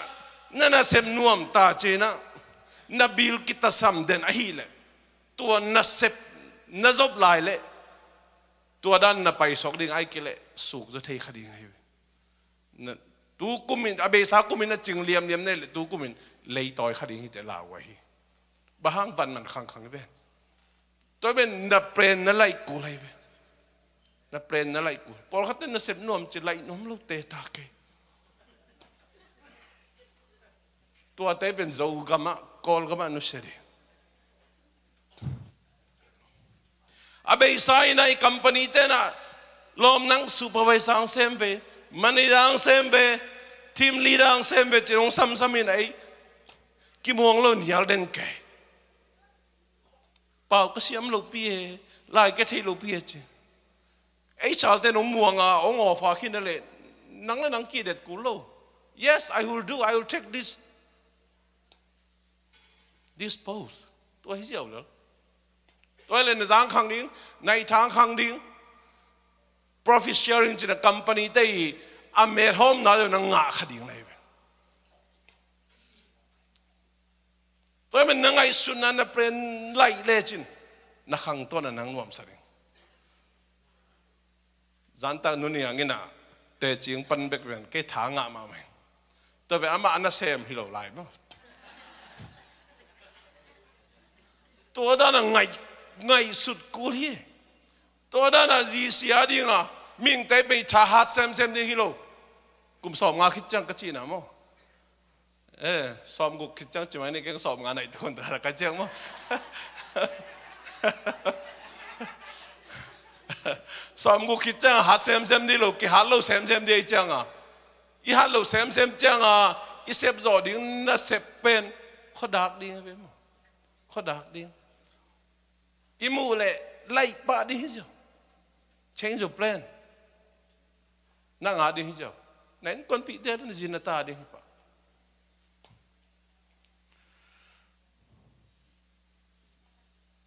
na nasep nuam ta ci in ah, na bil kitasam den ahih leh, tua nasep na zop lai leh tua dan na pai sok ding ahih kei leh suk zaw thei kha ding ahi. Na, tu kum in, a beisa kum in na cing liamliam nei leh tu kum in leitawi kha ding hi teh lau ahi. Bang hang? Van man khangkhang hi pen. Tua pen na pren na laih kul ahi pen. Na pren na laih kul. Pawlkhat ten nasep nuam ci, laih nuam lo te ta kei. Tuate pen Zogam ah, Kawlgam ah nusia ding. A beisa in ah i company ten ah lawm nang supervisor hong sem ve, manager hong sem ve, team leader hong sem ve ci-in hong samsam in ah ei kimuang lo nial den kei. Pau ka siam lopi e, lai ka thei lopi e ci. Ei salte nong muang a, hong offer khin a leh nang le nang kidet kul lo. Yes, I will do, I will take this, this post. Tua hi ziau lel. Tua hi leh na zang khang ding, na i thang khang ding. Profit sharing ci-in a company te i a met hawmna deuh na ngah kha ding lai ve. Tua hi mah na ngaihsutna na pren laih lecin na khangto na nang nuamsa ding. Zantak nu Niang in ah teci hong pan bek pen kei tha ngah mahmah hi. Tua pen amah a nasem hi lo lai maw. Tua dan a ngaih, ngaihsut kul hi. Tua dan a zi sia ding a, mihingte pen i tha hat semsem ding hi lo. Kum sawmnga khit ciang ka cihna maw. Eh, sawmguk khit ciang ci mai ni, keng sawmnga na i tun ta ka ciang maw. Sawmguk khit ciang hat semsem ding lo, kihat lo semsem ding ciang a, i hat lo semsem ciang a, i sep zawh ding nasep pen khuadak ding a ve maw. Khuadak ding. I muh leh laih pah ding hi ziau. Change your plan. Na ngah ding hi ziau. Na innkuanpihte na zi na ta ding hi pah.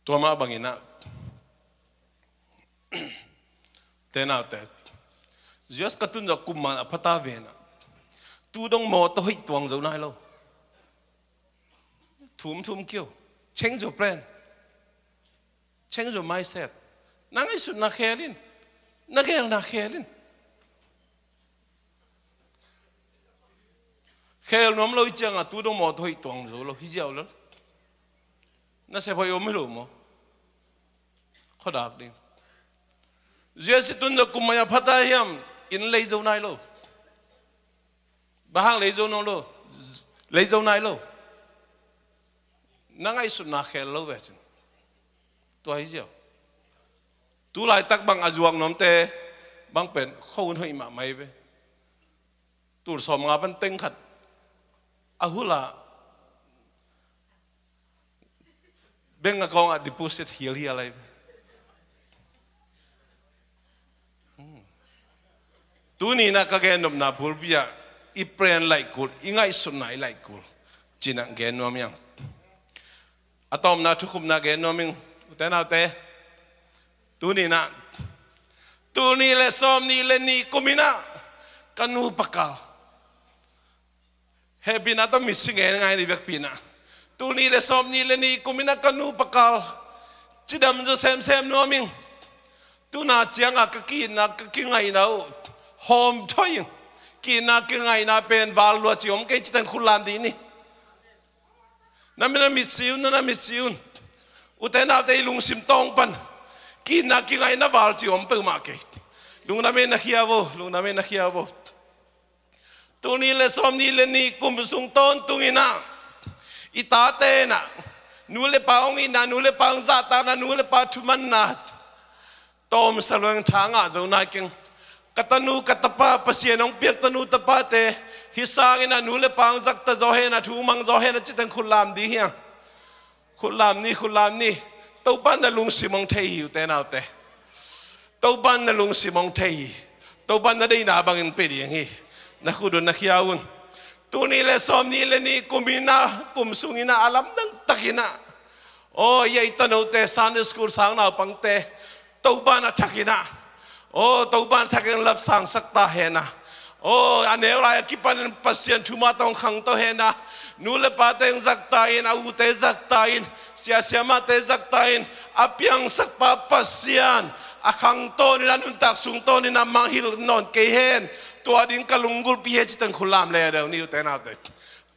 Tua mah bangin ah, te naute, U S ka tun zawh kum man a phata ve na, tu dong mawtaw hoih tuang zo nai lo. Thum thum kio. Change your plan. Change your mindset. Na ngaihsutna khel in. Na gelna khel in. Khel nuam lo i ciang a, tu dong mawtaw hoih tuang zo lo hi ziau lel. Nasep hoih om hi lo maw. Khuadak ding. U S i tun zawh kum man a phata hiam, inn lei zo nai lo. Bang hang lei zo nawn lo? Lei zo nai lo. Na ngaihsutna khel lo ve cin. Tua hi ziau. Tu laitak bang a zuak nuamte bang pen khuahun hoih mahmah hi ve. Tul sawmnga pan teng khat a hula Bank account ah deposit hialhial lai. Hmm. Tuni-in ah ka gennopna bulpi ah i plan laih kul, i ngaihsutna i laih kul ci-in ah gen nuam hi hang. A tawpna thukhupna gen nuam ing, ute naute. Tuni-in ah, tul nih le sawmnih le nih kum in ah ka nupa kal, hehpihna tawh mitsi ngen ngai ni vekpi-in ah, tul nih le sawmnih le nih kum in ah ka nupa kal cidam zaw semsem nuam ing. Tu-in ah ciangah ka ki-itna, ka kingaihna uh hawm thoi ing. Ki-itna kingaihna pen val lua ci om kei, citeng khut lam dih ni. Na mi na mitsi un, na na mitsi un. Ute naute, i lungsim tawng pan ki-itna kingaihna val ci om peuhmah kei. Lungdam ei, na khia vo, lungdam ei, na khia vo. Tul nih le sawmnih le nih kum sung tawntung in ah i tate in ah nu le pa hong itna, nu le pa hong zahtakna, nu le pa thumanna tawmsa lo-in tha ngah zo nai keng. Ka tanu ka tapa, Pasian hong piak tanu tapate, hih sangin ah nu le pa hong zakta zaw hen ah, thu mang zaw hen ah, citeng khut lam dih hi hang. Khut lam ni, khut lam ni. Topa in na lungsim hong thei hi, ute naute. Topa in na lungsim hong thei hi. Topa in na deihna bangin pia ding hi. Na khut un na khia un. Tul nih le sawmnih le nih kum in ah, kum sung in ah, a lamdang takin ah, aw, i a i tanote, Sunday school sang naupangte, Topa in a thakin ah, aw, Topa in a thakin lapsangsak ta hen ah, aw, a neu lai a kipanin Pasian thu mah tawh hong khangto hen ah, nu le pate hong zakta in, a ute zakta in, sia siamahte zakta in, a piangsakpa Pasian a khangto in, a nuntak sungto in, a mangngilh nawn kei hen. Tua ding ka lunggulhpi hi, citeng khut lam le deuh ni, ute naute.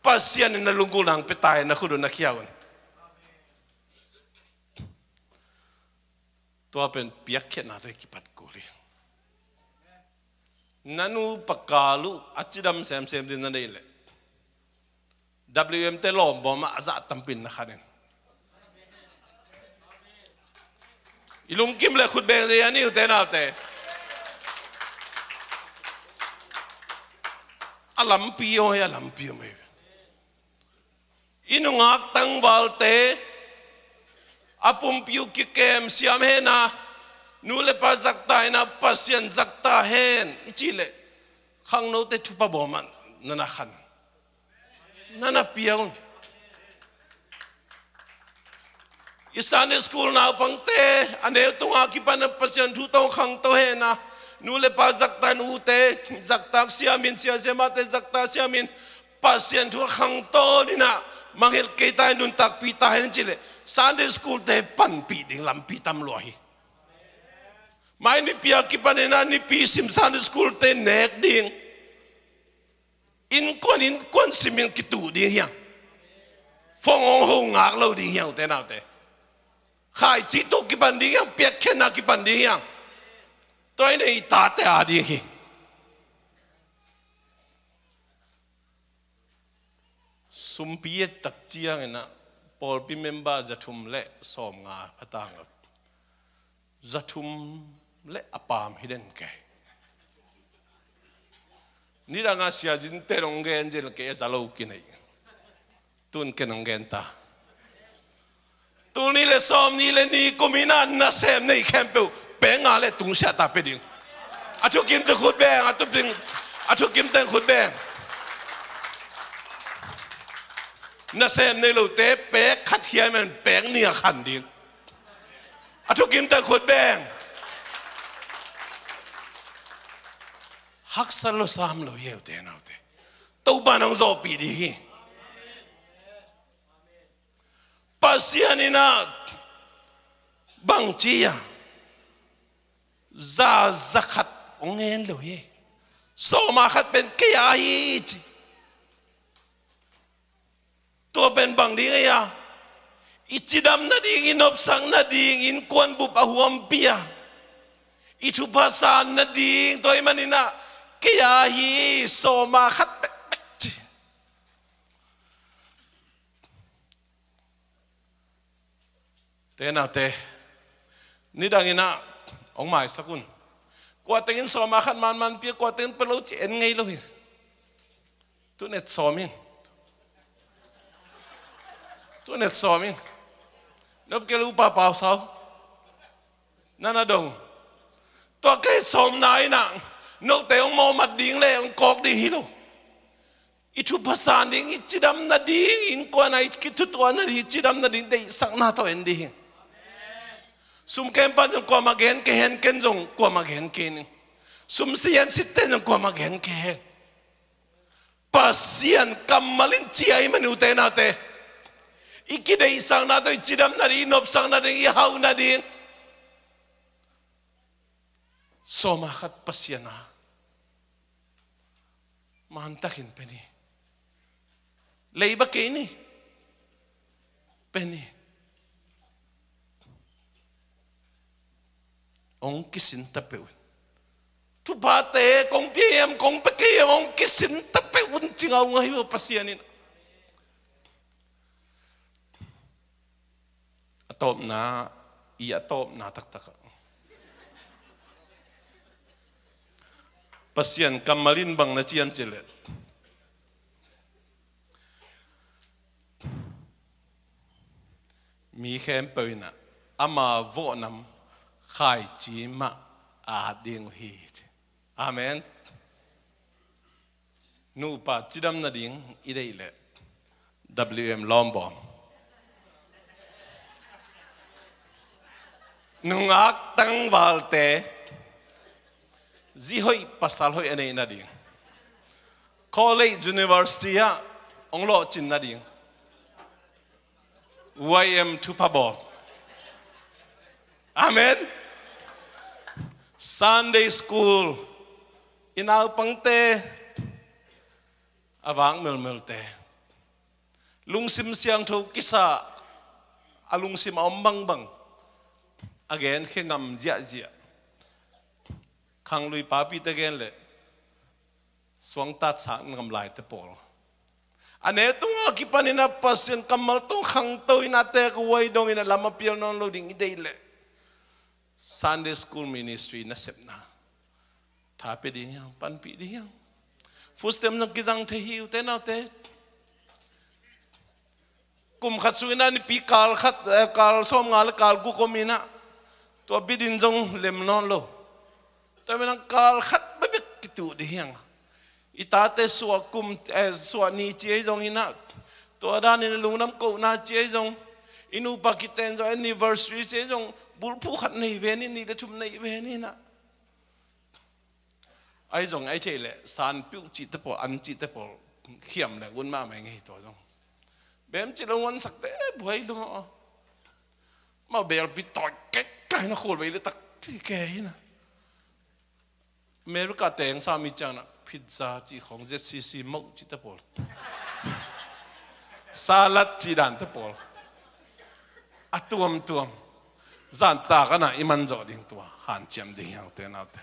Pasian in na lunggulhna hong pia ta hen, na khut un na khia un. Tua pen piakkhiatna tawh kipat kul hi. Na nupa kal uh a cidam semsem ding na deih leh, W M te lawmbawm ah a zah tampi in na khan in. I lungkim le khut beng dih a ni, ute naute. A lampi aw hi, a lampi aw hi. I nungak tangvalte a pumpi uh kikem siam hen ah, nu le pa zakta in ah, Pasian zakta hen i cih leh, khangnote thupha bawm ah na na khan, na na pia un. I Sunday school naupangte a neu tungah kipan ah Pasian thu tawh hong khangto hen ah, nu le pa zakta in, ute zaktak siam in, sia siamahte zaktak siam in, Pasian thu a khangto in ah, mangngilh kei ta hen, nuntakpih ta hen ci leh, Sunday school te panpih ding lampi tam lua hi. Mai nipi a kipan in ah nipi sim Sunday school te nek ding, innkuan innkuan simin kituh ding hi hang. Phone hong ho ngak lo ding hi hang, ute naute. Khaici tuh kipan ding hi hang, piakkhiatna kipan ding hi hang. Tua in ah i tate a ding hi. Sumpi et tak ciangin ah pawlpi member zathum le sawmnga pha ta hang. Zathum le a paam hi den kei. Nidang a Sia Zin te dong gen zel kei, a za lo kinei. Tun ken hong gen ta. Tul nih le sawmnih le nih kum in ah nasem nei khempeuh pek nga le tungsiah ta pia ding. A thukim teng khut beng, a thukim, a thukim teng khut beng. Nasem nei lote pek khat hiam in pek nih a khan ding. A thukim teng khut beng. Haksa lo sam lo hi, ute naute. Topa in hong zawhpih ding hi. Pasian in ah bang ci a, za, za khat hong ngen lo hi. Sawma khat pen kei a hi ci. Tua pen bang ding ei a, i cidam nading, i nopsak nading, innkuan bup a huampi a, i thupha san nading, tua ahih manin ah kei a hi, sawma khat bekbek ci. Te naute, nidang in ah hong maisak un. Kua teng in sawma khat manman pia, kua teng in pia lo ci en ngei lo hi. Tun et sawm in. Tun et sawm in. Eupkel upa Pau Sau, na na dong. Tua ka hetsawmna in ah note hong mawhmat ding le hong kawk ding hi lo. I thupha san ding, i cidam nading, innkuan ah i kithutuah nading, i cidam nading deihsakna tawh en ding hi. Sum kem pan zong kuamah gen kei hen, ken zong kuamah gen kei ning. Sum sian sitte zong kuamah gen kei hen. Pasian kammal in ci ahih manin, ute naute, i kideihsakna tawh i cidam nading, i nopsak nading, i hauh nading, sawma khat Pasian a mantakin pe ni. Leiba kei ni. Pe ni. Hong kisin ta peuh in. Thuphate kong pia hiam, kong pia kei hiam, hong kisin ta peuh un, ci ngaungau hi uh Pasian in. A tawpna, i a tawpna taktak ah, Pasian kammal in bang na ci hiam cih leh, mi khempeuh in ah ama vawhnam khaici mah a at ding uh hi. Amen. Nupa cidam nading i deih leh, W M Lawmbawm, nungak tangvalte zi hoih pasal hoih a neih nading, college university ah hong lawhcin nading, Y M thupha bawl. Amen. Sunday school, i naupangte, a vak melmelte, lungsim siangtho kisa, a lungsim a om bangbang, a genkhia ngam ziahziah, khanglui papite gen leh suangtat sak ngam laite pawl, a neu tungah kipanin ah Pasian kammal tawh khangto in ah, a teek huai dongin ah lam a pial nawn lo ding i deih leh, Sunday school ministry nasepna tha pia ding hiam, panpih ding hiam? Food stamp zong kizang thei hi, ute naute. Kum khat sung in ah nipi kal khat, eh, kal sawmnga le kal guk om in ah, tua bit in zong lem nawn lo. Tua manin ah kal khat bekbek kituh ding hiam? I tate suah kum, eh, suah ni ci ahi zongin ah, tua danin lungdam kohna ci ahi zong, i nupa kiten zong anniversary ci ahi zong, bulphuh khat nei ve ni, nih le thum nei ve ni in ah. Ahi zong ahi theih leh san piuh cihte pawl, an cihte pawl khiam leng un mahmah ing ei, tua zong bem cih lo, huansakte buai lum aw. Mau belpi tawi kek kaina khul vei le tak kei hi na. America teng sa mi ciang na pizza cih khong, Z C C moh cihte pawl, salad cih dante pawl, a tuamtuam. Zan tak a na i man zawh ding, tua hanciam ding hiang te naute.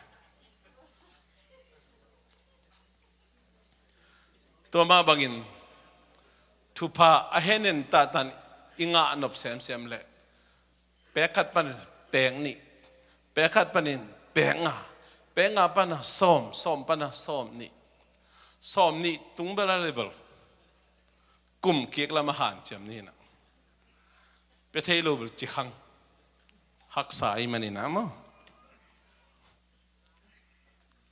Tua mah bangin thupha a hehnem tahtah i ngah nop semsem leh, pek khat panin pek nih, pek khat panin pek nga, pek nga panin sawm, sawm panin sawm nih, sawm nih tung bel a le bel kum kik lam a hanciam ni na. Pia thei lo bel ci khang, haksa ahih manin a maw.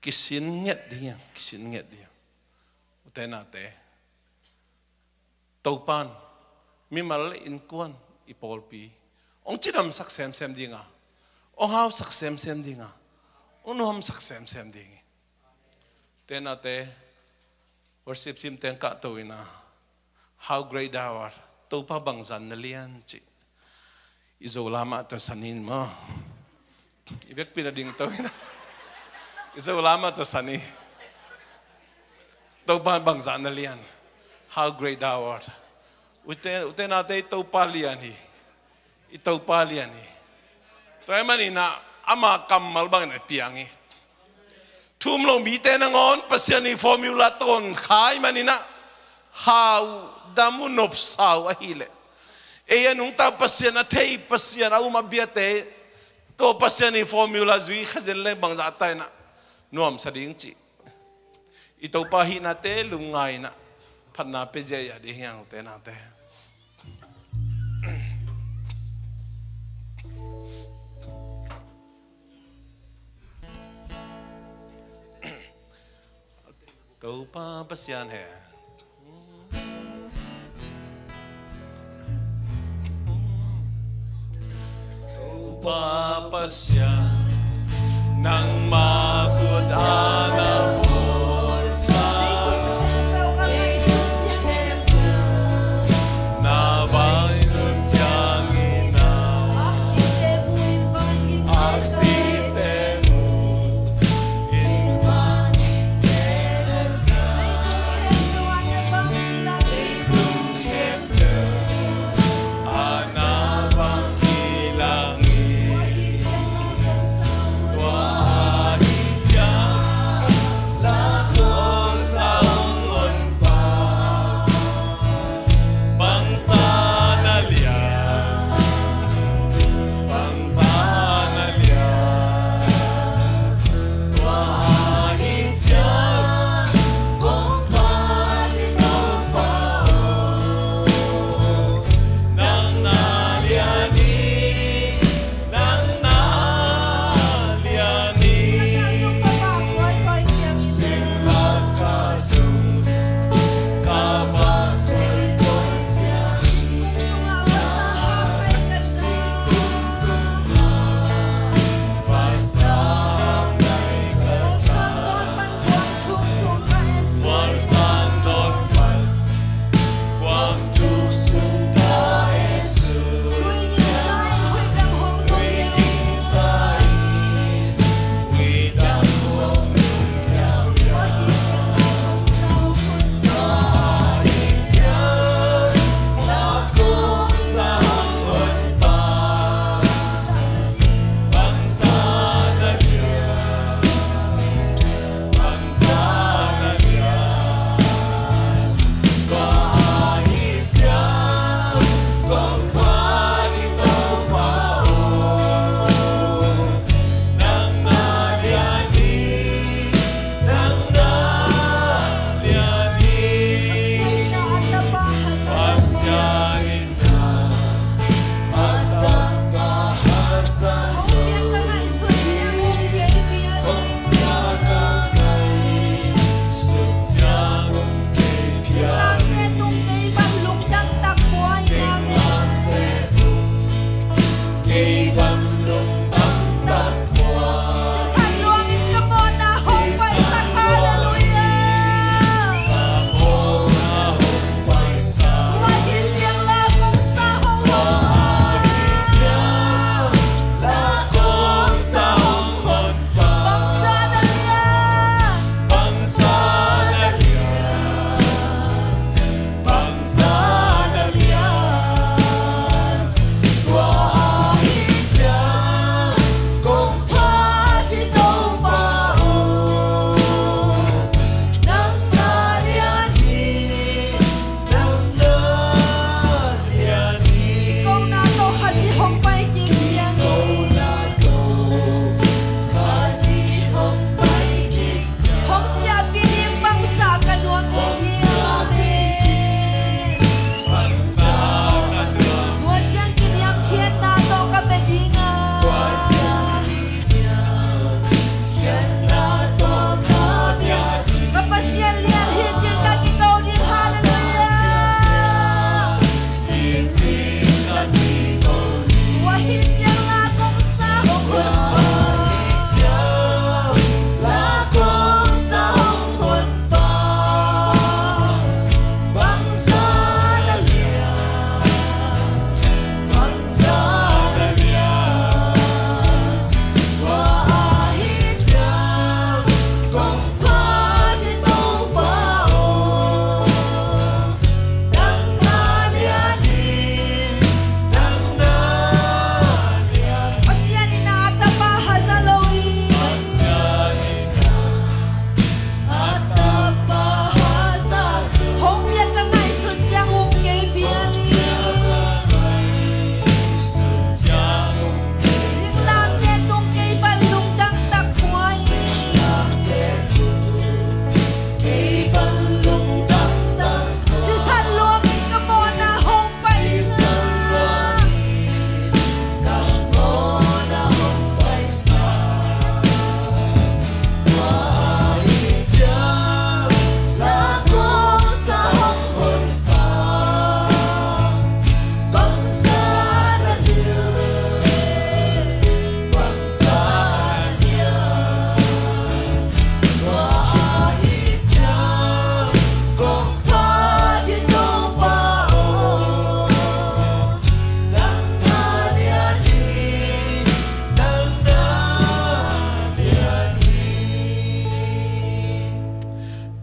Kisin ngiat ding hiang, kisin ngiat ding hiang. Ute naute, Topan mimal le innkuan, i pawlpi hong cidamsak semsem ding a, hong hausak semsem ding a, hong nuamsak semsem ding hi. Ute naute, worship team teng kahto in a, "How great thou art." Topa bangzah na lian cih. I Zo lam ah tawh san in maw. I vekpi na ding to in a, i Zo lam ah tawh san in. Topa bangzah na lian. "How great thou art." Ute, ute naute, i Topa lian hi. I Topa lian hi. Tua ahih manin a, ama kammal bangin a piang hi. Thu um lo mite nangawn Pasian' formula tawn kha ahih manin a, hau, dam uh, nopsa uh ahih leh, ei a nungta Pasian a thei, Pasian a um a biate, tua Pasian' formula zui kha zen leng bangzah ta in a nuamsa ding cih. I Topa hihnate lungngai in a, phatna pia ziahziah ding hiang, ute naute. Topa Pasian he. Topa Pasian, nangmah khut a na bawlsa, na bang sun ciangin a aksite mu, in van in tena sa, leitung khempeuh a na bang kilang hi. Tua a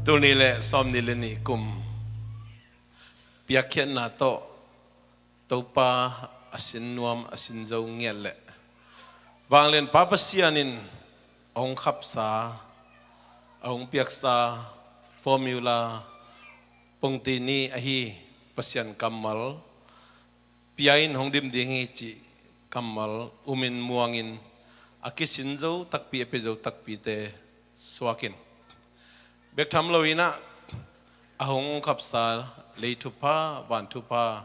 Tul nih le sawm nih le nih kum piakkhiatna tawh Topa a sin nuam a sin zo ngiat leh vanglian Pa Pasian in a hong khapsa, a hong piaksa formula pongti nih ahi Pasian kammal pia in hong dim ding hi cih kammal umin muangin a kisin zo takpi a pia zo takpite suakin bek tham lo inah a hong khapsa lei thupha, van thupha,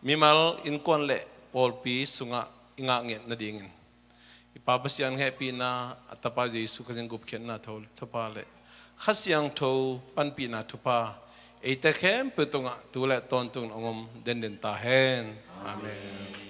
mimal innkuan le pawlpi sungah i ngah nget nadingin i Pa Pasian hehpihna, a Tapa Jesu Khazih gupkhiatna tho thupha le Kha Siangtho panpihna thupha eite khempeuh tungah tu le tawntung hong om denden ta hen. Amen.